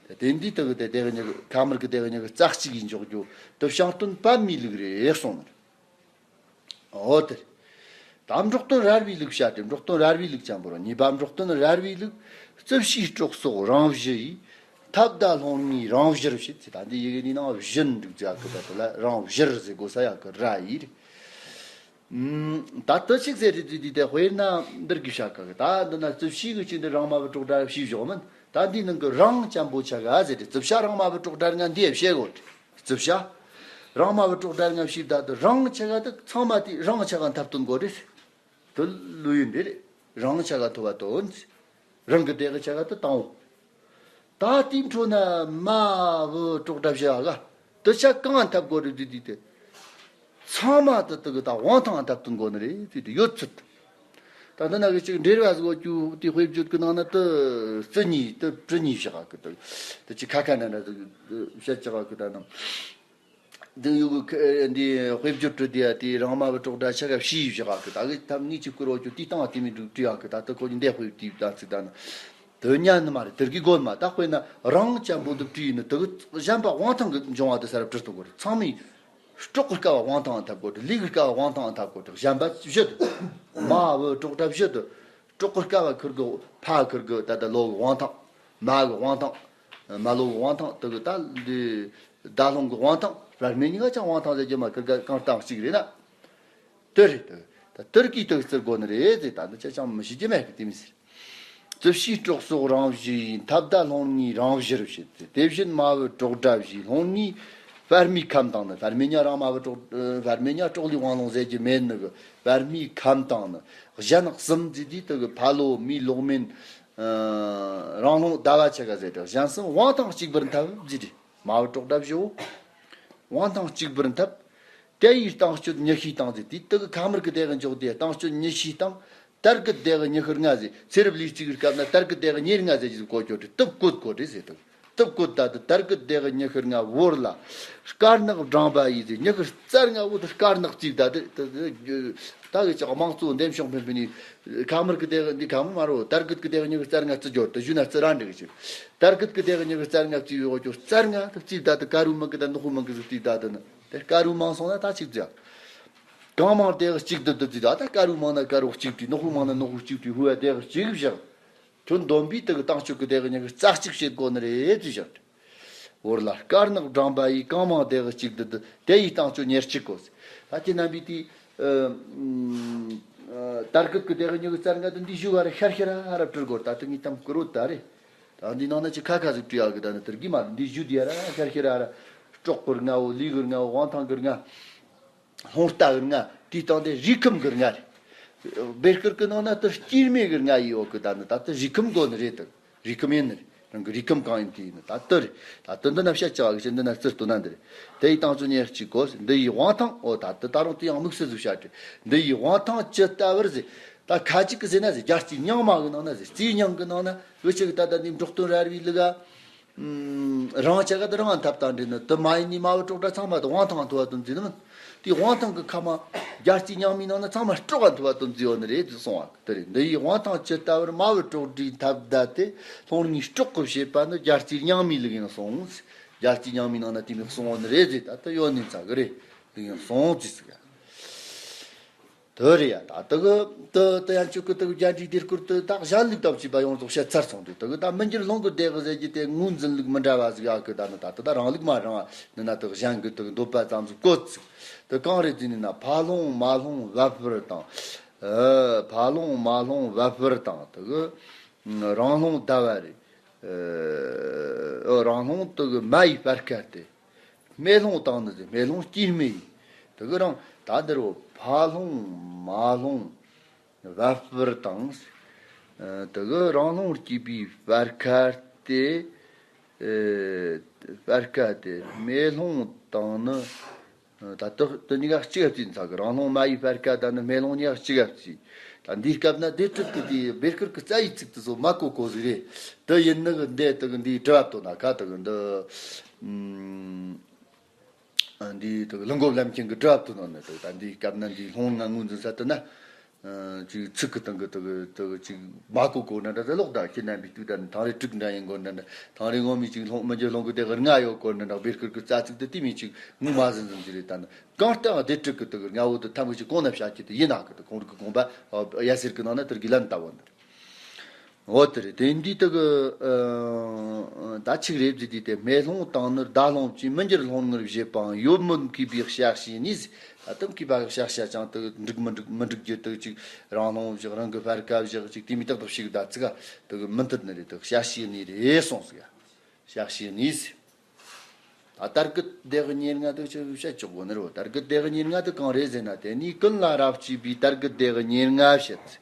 དེ་འདི་དེ་གི་དེ་དེ་གི་ཉི་གི་ཁ་མར་གི་དེ་གི་ཉི་གི་རྩ་གཅིག་ཡིན་འཇོག་རྒྱུ་དེ་བྱང་སྟོན་པདྨའི་ལུགས་རེད་གསུངས་ནི། འོ་དེ་རེད། ད་འབྲོག་སྟོན་རལ་བའི་ལུགས་བཤད་དེ་འབྲོག་སྟོན་རལ་བའི་ལུགས་ཅན་པོ་ར་གཉིས་པ་འབྲོག་སྟོན་རལ་བའི་ལུགས། རྩིབས་བྱའི་སྲོག་སོགས་རང་བཞི་ཡིས། ཐབས་དང་སློང་ནུས་རང་བཞིར་བྱེད་ཚེ། ད་འདི་ཡི་གེ་འདི་ནང་བཞིན་འདུག་ཅག་གི་ད་དེ་ལ་རང་བཞིར་ཟེར་དགོས་ས་ཡག་གི་ར་ཡིས་རེད། ད་དུ་ཆིག་ཟེར་རེད་དུས་དེ་དཔེར་ན་འདིར་གི་བྱ་ག་གི་ད་འདི་ན་རྩིབས་བྱའི་གི་ཆིག་འདི་རང་མ་བུ་གྲོགས་འདྲ་བྱས་བཞག་མིན། ད་འདི་ནང་གི་རང་ཅན་པོ་ཆ་ག་ཟེར་ཏེ་རྩིབས་བྱ་རང་མ་བུ་གྲོགས་འདྲ་ང་འདི་ཡེ་བྱེད་དགོས་ཏེ། རྩིབས་བྱ་རང་མ་བུ་གྲོགས་འདྲ་ང་བྱས་ད་དུ་རང་ཆ་ག་དུ་ཚང་མ་དེ་རང་ཆ་ག་འཐབ་སྟོན་དགོས་རེད། དུ་ལུ་ཡིན་འདི་རེད། རང་ཆ་ག་ཐུབ་པ་དོན། རང་གི་དེ་གི་ཆ་ག་དུ་བཏང་འོང་། ད་དེའི་འཕྲོ་ན་མ་བུ་གྲོགས་འདྲ་བྱེད་ག་དུ་ཆ་གང་འཐབ་དགོས་རེད་དུས་དུས་དེ། ཚང་མ་དུ་དུ་གི་ད་དབང་ཐང་འཐབ་སྟོན་དགོས་ནི་རེད་དུས་དུ་ཡོད་ཚུལ། ད་འདི་ན་གི་ཅིག་འབྲེལ་བ་བཟོ་རྒྱུ་དེ་དཔེ་བརྗོད་གི་ནང་ན་དུ་རྩི་གཉིས་དུ་བྲི་གཉིས་བཞག་གི་དུ་དུ་ཅིག་ཁ་ཁ་ན་ན་དུ་བཤད་བཞག་གི་ད་ནམ། འདི་ཡུ་གུ་འདི་དཔེ་བརྗོད་དུ་དེ་ཡ་དེ་རང་མ་བུ་གྲོགས་འདྲ་ཆ་ག་བྱས་བཞག་གི་ད་གི་ཐབས་ངེས་ཅིག་བསྐུར་རོ་རྒྱུ་དེ་བཏང་བ་དེ་མི་འགྲུབ་བྲིས་ཡག་གི་ད་དུ་ཁོ་གི་འདས་དཔེ་དེ་ད་ཚིག་ད་ན། དོན་ཉན་ནི་མ་རེད་དེར་གི་དགོས་མ་ད་དཔེར་ན་རང་ཅན་པོ་འདི་བྲིས་ནི་དུ་གི་གཞན་པ་དབང་ཐང་གི་འབྱུང་བ་དུ་ས་ར་བྲི་སྟོན་དགོས་རེད་ཚང་མས། སྲོག་གི་སྐལ་བ་དབང་ཐང་འཐབ་དགོས་རེད་ལུས་ཀྱི་སྐལ་བ་དབང་ཐང་འཐབ་དགོས་རེད་གཞན་པ་བཞི་དུ། མ་བུ་གྲོགས་འདྲ་བཞི་དུ། སྲོག་གི་སྐལ་བ་ཁུར་གི་ཕ་ཁུར་གི་ད་ལྟ་ལོ་གི་དབང་ཐང་། མ་གི་དབང་ཐང་། མ་ལོ་གི་དབང་ཐང་དུ་གི་ད་འདི་ཟླ་སློང་གི་དབང་ཐང་བར་མེད་གཉིས་ཀ་ཅང་དབང་ཐང་ཟེར་རྒྱུ་མ་ཁུར་ག་གང་སྟངས་གཅིག་རེད་ན། དེ་རེད་དེ། ད་དེར་གྱིས་དེ་བརྩི་དགོས་ནི་རེད་དེ་ད་འདི་ཆ་ཅང་མི་ཤེས་ཀྱི་མེད་གི་དེ་མི་ཟེར། རྩིབས་བྱའི་སྲོག་སོགས་རང་བཞི་ཡིན་ཐབས་དང་སློང་ནུས་རང་བཞིར་བྱེད་དེ་དེ་བཞིན་མ་བུ་གྲོགས་འདྲ་བཞིའི་སློང་ནུས་པདྨའི་ཁམས་དང་ནི་པདྨའི་ཉ་རང་མ་བུ་གྲོགས་པདྨའི་ཉ་གྲོགས་ལས་དབང་ལོང་ཟེར་རྒྱུ་མེད་ནི་གི་པདྨའི་ཁམས་དང་ནི་གཞན་གསུམ་ཟེར་དུས་དེ་གི་ཕ་ལོ་མི་ལོག་མིན་རང་ལོང་ཟླ་བ་ཆ་ག་ཟེར་ཏེ་གཞན་གསུམ་དབང་ཐང་གཅིག་པར་འཐབ་ཟེར་ཏེ། མ་བུ་གྲོགས་འདྲ་བཞི་བོ། དབང་ཐང་གཅིག་པར་འཐབ། དེ་ཡི་རྟིང་སྤྱོད་ཉི་ཤུའི་སྟེང་ཟེར་དུས་དེ་གི་ཁ་མར་གི་དེ་གི་འཇོག་དེ་རྟིང་སྤྱོད་ཉི་ཤུའི་སྟེང་། དར་གི་དེ་གི་ཉི་ཤུ་ལྔ་ཟེར་ཚེ་རབས་ལུས་གཅིག་གི་སྐབས་ན་དར་གི་དེ་གི་ཉེར་ལྔ་ཟེར་གྱི་གོ་ཆོད་དེ་སྟབས་བཀོད་གོ་དེ་ཟེར་དང་། སྟབས་བཀོད་ད་དུ་དར་གི་དེ་གི་ཉི་ཤུ་ལྔ་བོར་ལ། དཀར་ནག་བགྲང་པ་ཡིས་ཟེར་ཉི་ཤུ་རྩ་ལྔ་བོ་དུ་དཀར་ནག་གཅིག་ད་དུ་ད་གི་ཅག་དམངས་གཙོ་འདེམས་ཤོག་འཕེན་པའི་ནི། ཁ་མར་གི་དེ་གི་འདི་ཁ་མར་མ་རོ་དར་གི་གི་དེ་གི་ཉི་ཤུ་རྩ་ལྔ་བརྩི་འཇོག་དུ་ཞུ་ན་བརྩི་ར་འགྲིག་ཅིག་དར་གི་གི་དེ་གི་ཉི་ཤུ་རྩ་ལྔ་བརྩི་བའི་འོ་ཅོ་རྩ་ལྔ་དུ་བརྩི་ད་དུ་དཀར་བོ་མང་གི་ད་ནག་པོ་མང་གི་ཟིག་བརྩི་ད་དུ་ནི། དེ་དཀར་བོ་མང་སོང་ན་ད་གཅིག་བརྩི། གང་མང་དེ་གི་གཅིག་དུ་དུ་བརྩི་ད་ད་དཀར་བོ་མང་ན་དཀར་བོ་གཅིག་བྲིས་ནག་པོ་མང་ན་ནག་པོ་གཅིག་བྲིས་ཧུ་བ་དེ་གི་གཅིག་བཞག་ཁྱོད་འདོན་པའི་དུ་གི་རྟིང་སྤྱོད་གི་དེ་གི་ཉི་གི་རྩ་གཅིག་བྱེད་དགོ་ནི་རེད་བརྩི་བཞག་འོར་ལ་དཀར་ནག་བགྲང་པ་ཡིས་གང་མང་དེ་གི་གཅིག་དུ་དུ་དེ་ཡི་རྟིང་སྤྱོད་ཉེར་གཅིག་གོ། ད་ཁྱེད་རྣམ་པའི་དེ་དར་གི་གི་དེ་གི་ཉི་གི་རྩ་ལྔ་དུ་འདི་ཞུ་བ་ར་ཤར་ཤར་ཧ་ར་བྲི་དགོ། ད་དུ་ངའི་གཏམ་བསྐུར་བོ་ད་རེད། ད་འདི་ནང་ན་ཅི་ཁ་ཁ་ཟིག་བྲིས་ཡག་གི་ད་ནི་དེར་གི་མ་འདི་ཞུ་དེ་ར་ཤར་ཤར་ཧ་ར་སྲོག་གི་ལྔ་བོ་ལུས་གི་ལྔ་བོ་དབང་ཐང་གི་ལྔ། ལྷུང་རྟ་གི་ལྔ་དེའི་སྟེང་དེ་རིས་ཁམས་གི་ལྔ་རེད། བེ་སྐུར་གི་ནང་ན་དེ་སྐྱེས་མེད་གི་ལྔ་ཡི་འོག་གི་ད་ནི་ད་དེ་རིས་ཁམས་དགོ་ནི་རེད་དེ། རིས་ཁམས་ཡིན་ནི་རེད། རང་གི་རིས་ཁམས་གང་ཡིན་དེ་ཡིན་ནི་ད་དེ་རེད། ད་དེ་འདི་ན་བཤད་བྱ་བ་གི་ཆེ་འདི་ན་རྩི་ལྟོས་ན་འདི་རེད། དེ་ཡི་རྟིང་སྤྱོད་ཉེར་གཅིག་གོ། འདི་ཡི་དབང་ཐང་འོ་ད་དེ་ད་རུང་དེ་ཡང་དམིགས་བསལ་ཟིག་བཤད་དེ། འདི་ཡི་དབང་ཐང་ཇི་ལྟ་བུར་ཟེར། ད་ཁ་ཅིག་གི་ཟེར་ན་ཟེར་རྒྱལ་སྤྱིའི་རྙིང་མ་གི་ནང་ན་ཟེར་རྩིས་རྙིང་གི་ནང་ན་འུ་ཅག་གི་ད་ལྟ་འདི་འབྲོག་སྟོན་རལ་བའི་ལུགས་ཨ། རང་ཅག་ག་དེ་རང་འཐབ་དང་འདྲེ་ནི་དེ་མ་ཡིན་ནི་མ་བུ་གྲོགས་འདྲ་ཚང་མ་དེ་དབང་ཐང་ཐུབ་པ་དོན་རྩིས་ནི་མིན། དེ་དབང་ཐང་གི་ཁ་མ་རྒྱལ་སྤྱིའི་རྙིང་མའི་ནང་ན་ཚང་མ་སྲོག་ག་ཐུབ་པ་དོན་རྩིས་ཡོད་ནི་རེད་ཟེར་གསུང་བ་དེ་རེད། འདི་ཡི་དབང་ཐང་ཇི་ལྟ་བུར་མ་བུ་གྲོགས་འདྲའི་འཐབ་བརྡ་དེ་སློང་ནུས་སྲོག་གི་བྱེད་པ་ནི་རྒྱལ་སྤྱིའི་རྙིང་མའི་ལུགས་ཡིན་གསུངས། རྒྱལ་སྤྱིའི་རྙིང་མའི་ནང་ན་དེ་མི་གསུང་བ་ནི་རེད་ཟེར་ད་ལྟ་ཡོད་ནི་ཚ་གི་རེད་ལུགས་ཡིན་གསུངས་ཟེར་ཟེར་ཡ། དེ་རེད་ཡ། ད་དེ་གི་དེ་དེ་ཡང་ཆོས་སྐུ་དེ་གི་རྒྱ་འདྲའི་ལྡེ་སྐུར་དེ་ད་གཞན་ལུགས་དང་བཅས་པ་ཡོངས་རྫོགས་བཤད་ཚར་སོང་དུས་དེ་གི་ད་མི་འགྱུར་ལྷུན་གྱི་སྡེ་གི་ཟེར་གྱི་དེ་ངོས་འཛིན་ལུགས་མི་འདྲ་བ་ཟིག་ཡག་གི་ད་ནི་ད་དེ་ད་རང་ལུགས་མ་རང་ནི་ན་དེ་གི་གཞན་གི་དེ་གི་འདོད་པ་ཙམ་ཟིག་བཀོད་ཚིག་དེ་གང་རེད་ཟེར་ནི་ན་ཕ་ལྷུང་མ་ལྷུང་བ་སྤུར་དང་། ཨ་ཕ་ལྷུང་མ་ལྷུང་བ་སྤུར་དང་དེ་གི་རང་ལྷུང་ཟླ་བ་རེད། ཨ་རང་ལྷུང་དེ་གི་མ་ཡི་སྤར་ཁ་སྟེ། སྨེ་ལྷུང་བཏང་ནི་ཟེར་སྨེ་ལྷུང་སྐྱེས་སྨེ་ཡིན། དེ་གི་རང་ད་འདིར་བོ་ཕ་ལྷུང་མ་ལྷུང་བ་སྤུར་དང་། དེ་གི་རང་ལྷུང་སྐྱེས་པའི་སྤར་ཁ་ དེ། ཨེ། སྤར་ཁ་དེ་སྨེ་ལྷུང་དང་ནི། ད་ལྟ་དེ་གཉིས་ཀ་གཅིག་ག་བརྩིས་ཚར་གི། རང་ལྷུང་སྨ་ཡི་སྤར་ཁ་དང་ནི་སྨེ་ལྷུང་གཉིས་ཀ་གཅིག་ག་བརྩིས། ད་འདིའི་སྐབས་ན་སྡེ་དྲུག་གི་དེའི་བེར་ཁུར་གི་རྩ་ཡི་ཚིག་དེ་ཚོ་མ་གོ་གོ་ཟིག་རེད། དེ་ཡིན་ནི་གི་འདི་དེ་གི་འདིའི་དྲི་བ་བཏོན་ན་ཁ་དེ་གི་འདི། ཨུམ། འདི་དག་ལྷུན་པོ་ལམ་ཁྱེར་གྱི་དྲི་བ་བཏོན་ནོ་ནི་དག་ད་འདིའི་སྐབས་ན་འདིའི་ལྷུང་ང་ངོས་འཛིན་ས་དེ་ན། ཨ། ཅིག་ཚིག་གི་སྟེང་གི་དག་དག་ཅིག་མ་གོ་གོ་ན་འདྲ་དེ་ལོག་དང་ཁྱེད་རྣམ་པའི་དུས་ད་ནི་ཐང་རེ་དྲུག་འདྲ་ཡིན་གོ་ན་འདྲ། ཐང་རེ་ངོ་མའི་ཅིག་ལྷུང་མི་འགྱུར་ལྷུང་གི་དེ་གི་ལྔ་ཡོད་གོ་ན་འདྲ། བེར་ཁུར་གི་རྩ་ཚིག་དེ་དེ་མིན་ཅིག་ངོས་མ་ཟིན་ཟིན་གྱི་རེད། ད་ནི་གང་ལྟར་སྡེ་དྲུག་གི་དག་ལྔ་བོ་དེ་ཐམས་ཅད་གོང་ན་བཤད་ཀྱི་དེ་ཡིན་ན་གི་དེ་ཁོང་རིག་གི་དགོངས་པ་ཡ་ཟེར་གི་ནང་ན་དེར་གི་ལན་ལྟ་བུ་འདི་རེད། འོ་དེ་རེད། དེ་འདི་དག་ཨ། ད་ཆིག་རེ་བརྩིས་དུས་དེ་སྨེ་ལྷུང་དང་ནི་ཟླ་ལྷུང་བཅས་མི་འགྱུར་ལྷུང་ངུར་བཞེད་པའང་ཡོད་མོད་མཁས་པའི་བཤད་ཤེས་ནས། ད་དུང་མཁས་པ་གི་བཤད་བཤད་ཀྱང་དག་འགྲིག་མི་འགྲིག་མི་འགྲིག་རྒྱུ་དག་ཅིག་རང་ལྷུང་བཞག་རང་གི་སྤར་ཁ་བཞག་ཅིག་དེ་མི་དག་དག་ཞིག་ད་ཚིག་དག་མི་མཐུན་ནི་རེད། དག་བཤད་ཤེས་ནས་རེད་གསུངས་ཟིག་ཡ། བཤད་ཤེས་ནས། ད་དར་གི་སྡེ་གི་ཉེར་ལྔ་དེ་ཆི་བཤད་ཆོག་གོ་ནི་རེད། དར་གི་སྡེ་གི་ཉེར་ལྔ་དེ་གང་རེད་ཟེར་ན། དེ་ནི་ཀུན་ལ་རབ་གཅེས་པའི་དར་གི་སྡེ་གི་ཉེར་ལྔ་བཤད།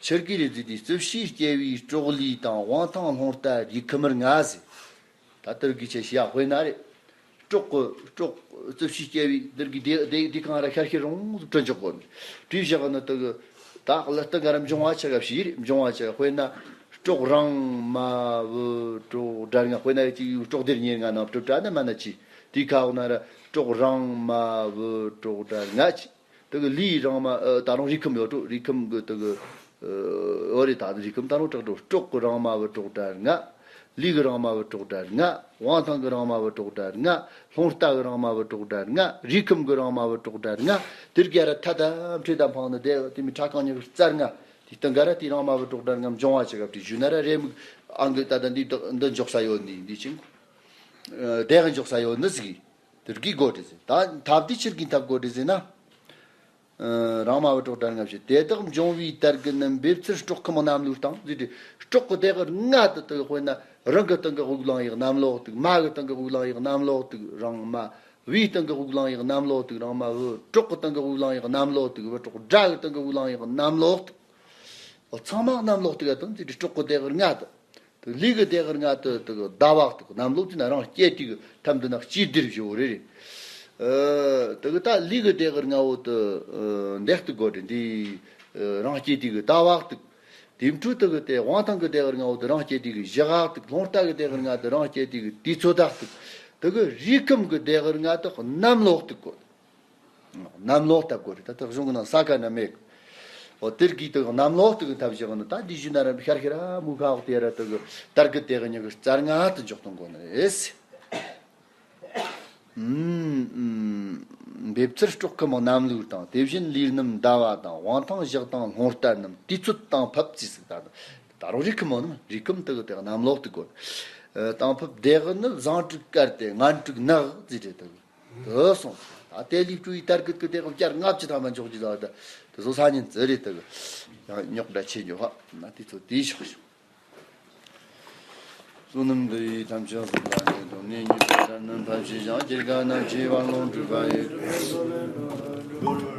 ཆི་གི་རེད་ཟེར་དུས་རྩིབས་ཕྱིས་སྐྱེ་བའི་སྲོག་ལུས་དང་དབང་ཐང་ལྷུང་ལྟ་རུས་ཁམས་ལྔ་ཟེར། ད་དར་གི་ཆེ་ཤི་ཡ་དཔེར་ན་རེད། སྲོག་གི་སྲོག་རྩིབས་ཕྱིས་སྐྱེ་བའི་དར་གི་སྡེ་སྡེ་སྡེ་གང་ར་ཤར་ཤི་རུང་བྲི་འཇོག་གོ་ནི་བྲིས་བཞག་ནི་དེ་གི། ད་ལ་སྟེང་ག་ར་འབྱུང་བ་ཆ་ག་ཕྱིར་འབྱུང་བ་ཆ་ག་དཔེར་ན། སྲོག་རང་མ་བུ་སྲོག་སྒྲ་ལྔ། དཔེར་ན་ཅིག་སྲོག་སྡེར་ཉེར་ལྔ་ནང་སྲོག་སྒྲ་ནི་མ་ན་ཅི། དེའི་ཁ་འོག་ན་ར་སྲོག་རང་མ་བུ་སྲོག་སྒྲ་ལྔ་ཅི། དེ་གི་ལུས་རང་མ་ཨ། ད་རུང་རུས་ཁམས་ཡོད་འགྲོ། རུས་ཁམས་གི་དེ་གི་ཨ། འོ་རེད། ད་རུས་ཁམས་ད་རུང་དྲག་འགྲོ། སྲོག་གི་རང་མ་བུ་སྲོག་སྒྲ་ལྔ། ལུས་གི་རང་མ་བུ་སྲོག་སྒྲ་ལྔ། དབང་ཐང་གི་རང་མ་བུ་སྲོག་སྒྲ་ལྔ། ལྷུང་ལྟ་གི་རང་མ་བུ་སྲོག་སྒྲ་ལྔ། རུས་ཁམས་གི་རང་མ་བུ་སྲོག་སྒྲ་ལྔ། དེར་ག་ར་ཐ་དམ་ཁྲི་དམ་འཕངས་ནི་དེ་དེ་མི་ཁྲ་རྐང་གཉིས་གི་རྩ་ལྔ། དེ་སྟེང་ག་ར་དེའི་རང་མ་བུ་སྲོག་སྒྲ་ལྔ་འབྱུང་བ་ཆ་ག་བྲིས་ཞུས་ན་ར་རེ་མིག་ཨང་གི་ད་ལྟ་འདི་འདི་འཇོག་ས་ཡོད་ནི་འདི་ཅིང་། ཨ། དེ་གི་འཇོག་ས་ཡོད་ནི་ཟིག་དེར་གི་གོ་དྲི་ཟེར། ད་ཐབས་དེ་ཕྱིར་གི་ཐབས་གོ་དྲི་ཟེར་ན། ཨ། རང་མ་བུ་སྲོག་སྒྲ་ལྔ་བཤད། དེ་དག་འབྱུང་བའི་དར་གི་ནི་འབེབས་ཚུལ་སྲོག་ཁམས་རྣམས་ལུགས་དང་ཟེར་ཏེ། སྲོག་གི་སྡེ་གི་ལྔ་དེ་དག་དཔེར་ན་རང་གི་སྟེང་གི་དབུགས་ལངས་ཡག་རྣམ་ལོག་ཏིག་མ་གི་སྟེང་གི་དབུགས་ལངས་ཡག་རྣམ་ལོག་ཏིག་རང་མ་བུའི་སྟེང་གི་དབུགས་ལངས་ཡག་རྣམ་ལོག་ཏིག་རང་མ་བུ་སྲོག་གི་སྟེང་གི་དབུགས་ལངས་ཡག་རྣམ་ལོག་ཏིག་བུ་སྲོག་སྒྲ་གི་སྟེང་གི་དབུགས་ལངས་ཡག་རྣམ་ལོག་ཏིག་འོ། ཚང་མ་རྣམ་ལོག་ཏིག་ཡ་དང་ཟེར་ཏེ་སྲོག་གི་སྡེ་གི་ལྔ་དེ། དེ་ལུས་ཀྱི་སྡེ་གི་ལྔ་དེ་དེ་གི་ཟླ་བ་དེ་གི་རྣམ་ལོག་དེ་ན་རང་སྐྱེ་དུས་ཀྱི་ཐམ་དུ་ན་སྐྱེ་དུས་བཞི་བོ་རེ་རེ། ཨ། དེ་གི་ད་ལུས་ཀྱི་སྡེ་གི་ལྔ་བོ་དེ་ཨ་འདེགས་ཏུ་དགོས་རེད། འདི་ཨ་རང་སྐྱེ་དུས་ཀྱི་ཟླ་བ་དེ། དེ་འཕྲོ་དེ་གི་དེ་དབང་ཐང་གི་སྡེ་གི་ལྔ་བོ་དེ་རང་སྐྱེ་དུས་ཀྱི་བཞི་ག་དེ། ལྷུང་ལྟ་གི་སྡེ་གི་ལྔ་དེ་རང་སྐྱེ་དུས་ཀྱི་དུས་ཚོད་དག་དེ། དེ་གི་རུས་ཁམས་ཀྱི་སྡེ་གི་ལྔ་དེ་རྣམ་ལོག་ཏུ་དགོས། རྣམ་ལོག་ལྟ་དགོས་རེད། ད་ལྟ་གཞུང་གི་ནང་ས་ཁ་ན་མེད། འོ། དེར་གི་དེ་རྣམ་ལོག་ཏུ་གི་ཐབས་བཞག་ནི་ད་འདི་ཞུ་ན་ར་ཤར་ཤར་ར་མུ་ཁ་འོག་དེ་ར་དེ་གི་དར་གི་དེ་གི་ཉི་གི་རྩ་ལྔ་དུ་འཇོག་གཏོང་དགོས་ནི་རེད། ཨུམ། ཨུམ། འབེབས་ཚུལ་སྲོག་ཁམས་རྣམ་ལུགས་དང་། དེ་བཞིན་ལུས་རྣམས་ཟླ་བ་དང་། དབང་ཐང་ཞག་དང་ལྷུང་ལྟ་རྣམས། དུས་ཚོད་དང་ཕབ་ཅེས་ཟིག་ད་ད་རུང་རུས་ཁམས་མོ་ནི་རུས་ཁམས་དེ་གི་དེ་རྣམ་ལོག་ཏུ་དགོས། ཨ། དང་ཕབ་དེ་གི་ནི་བཟང་དྲུག་དཀར་ཏེ་ངན་དྲུག་ནག་ཟེར་ཏེ་དེ་གི། དེ་སོང་། ད་དེ་ལས་སྤྲུལ་བའི་དར་གི་གི་དེ་གི་བསྐྱར་ལྔ་བཅུ་ཐམ་པ་འཇོག་རྒྱུ་ལ། ད་དེ་ཚོ་སང་ཉིན་ཙི་རེད། དེ་གི་ཡང་རྙོག་དྲ་ཆེ་འགྱོ་ཧ་ན། དེ་ཚོ་དེའི་ཕྱོགས་ཤོག་བསོད་ནམས་འདི་ཡིས་ཐམས་ཅད་གཟིགས་པ་ཉིད་དུ་གནས། ཉེས་པའི་དགྲ་རྣམས་ཕམ་བྱས་ཤིང་། སྐྱེ་རྒ་ན་འཆིའི་རྦ་ཀློང་འཁྲུགས་པ་ཡི།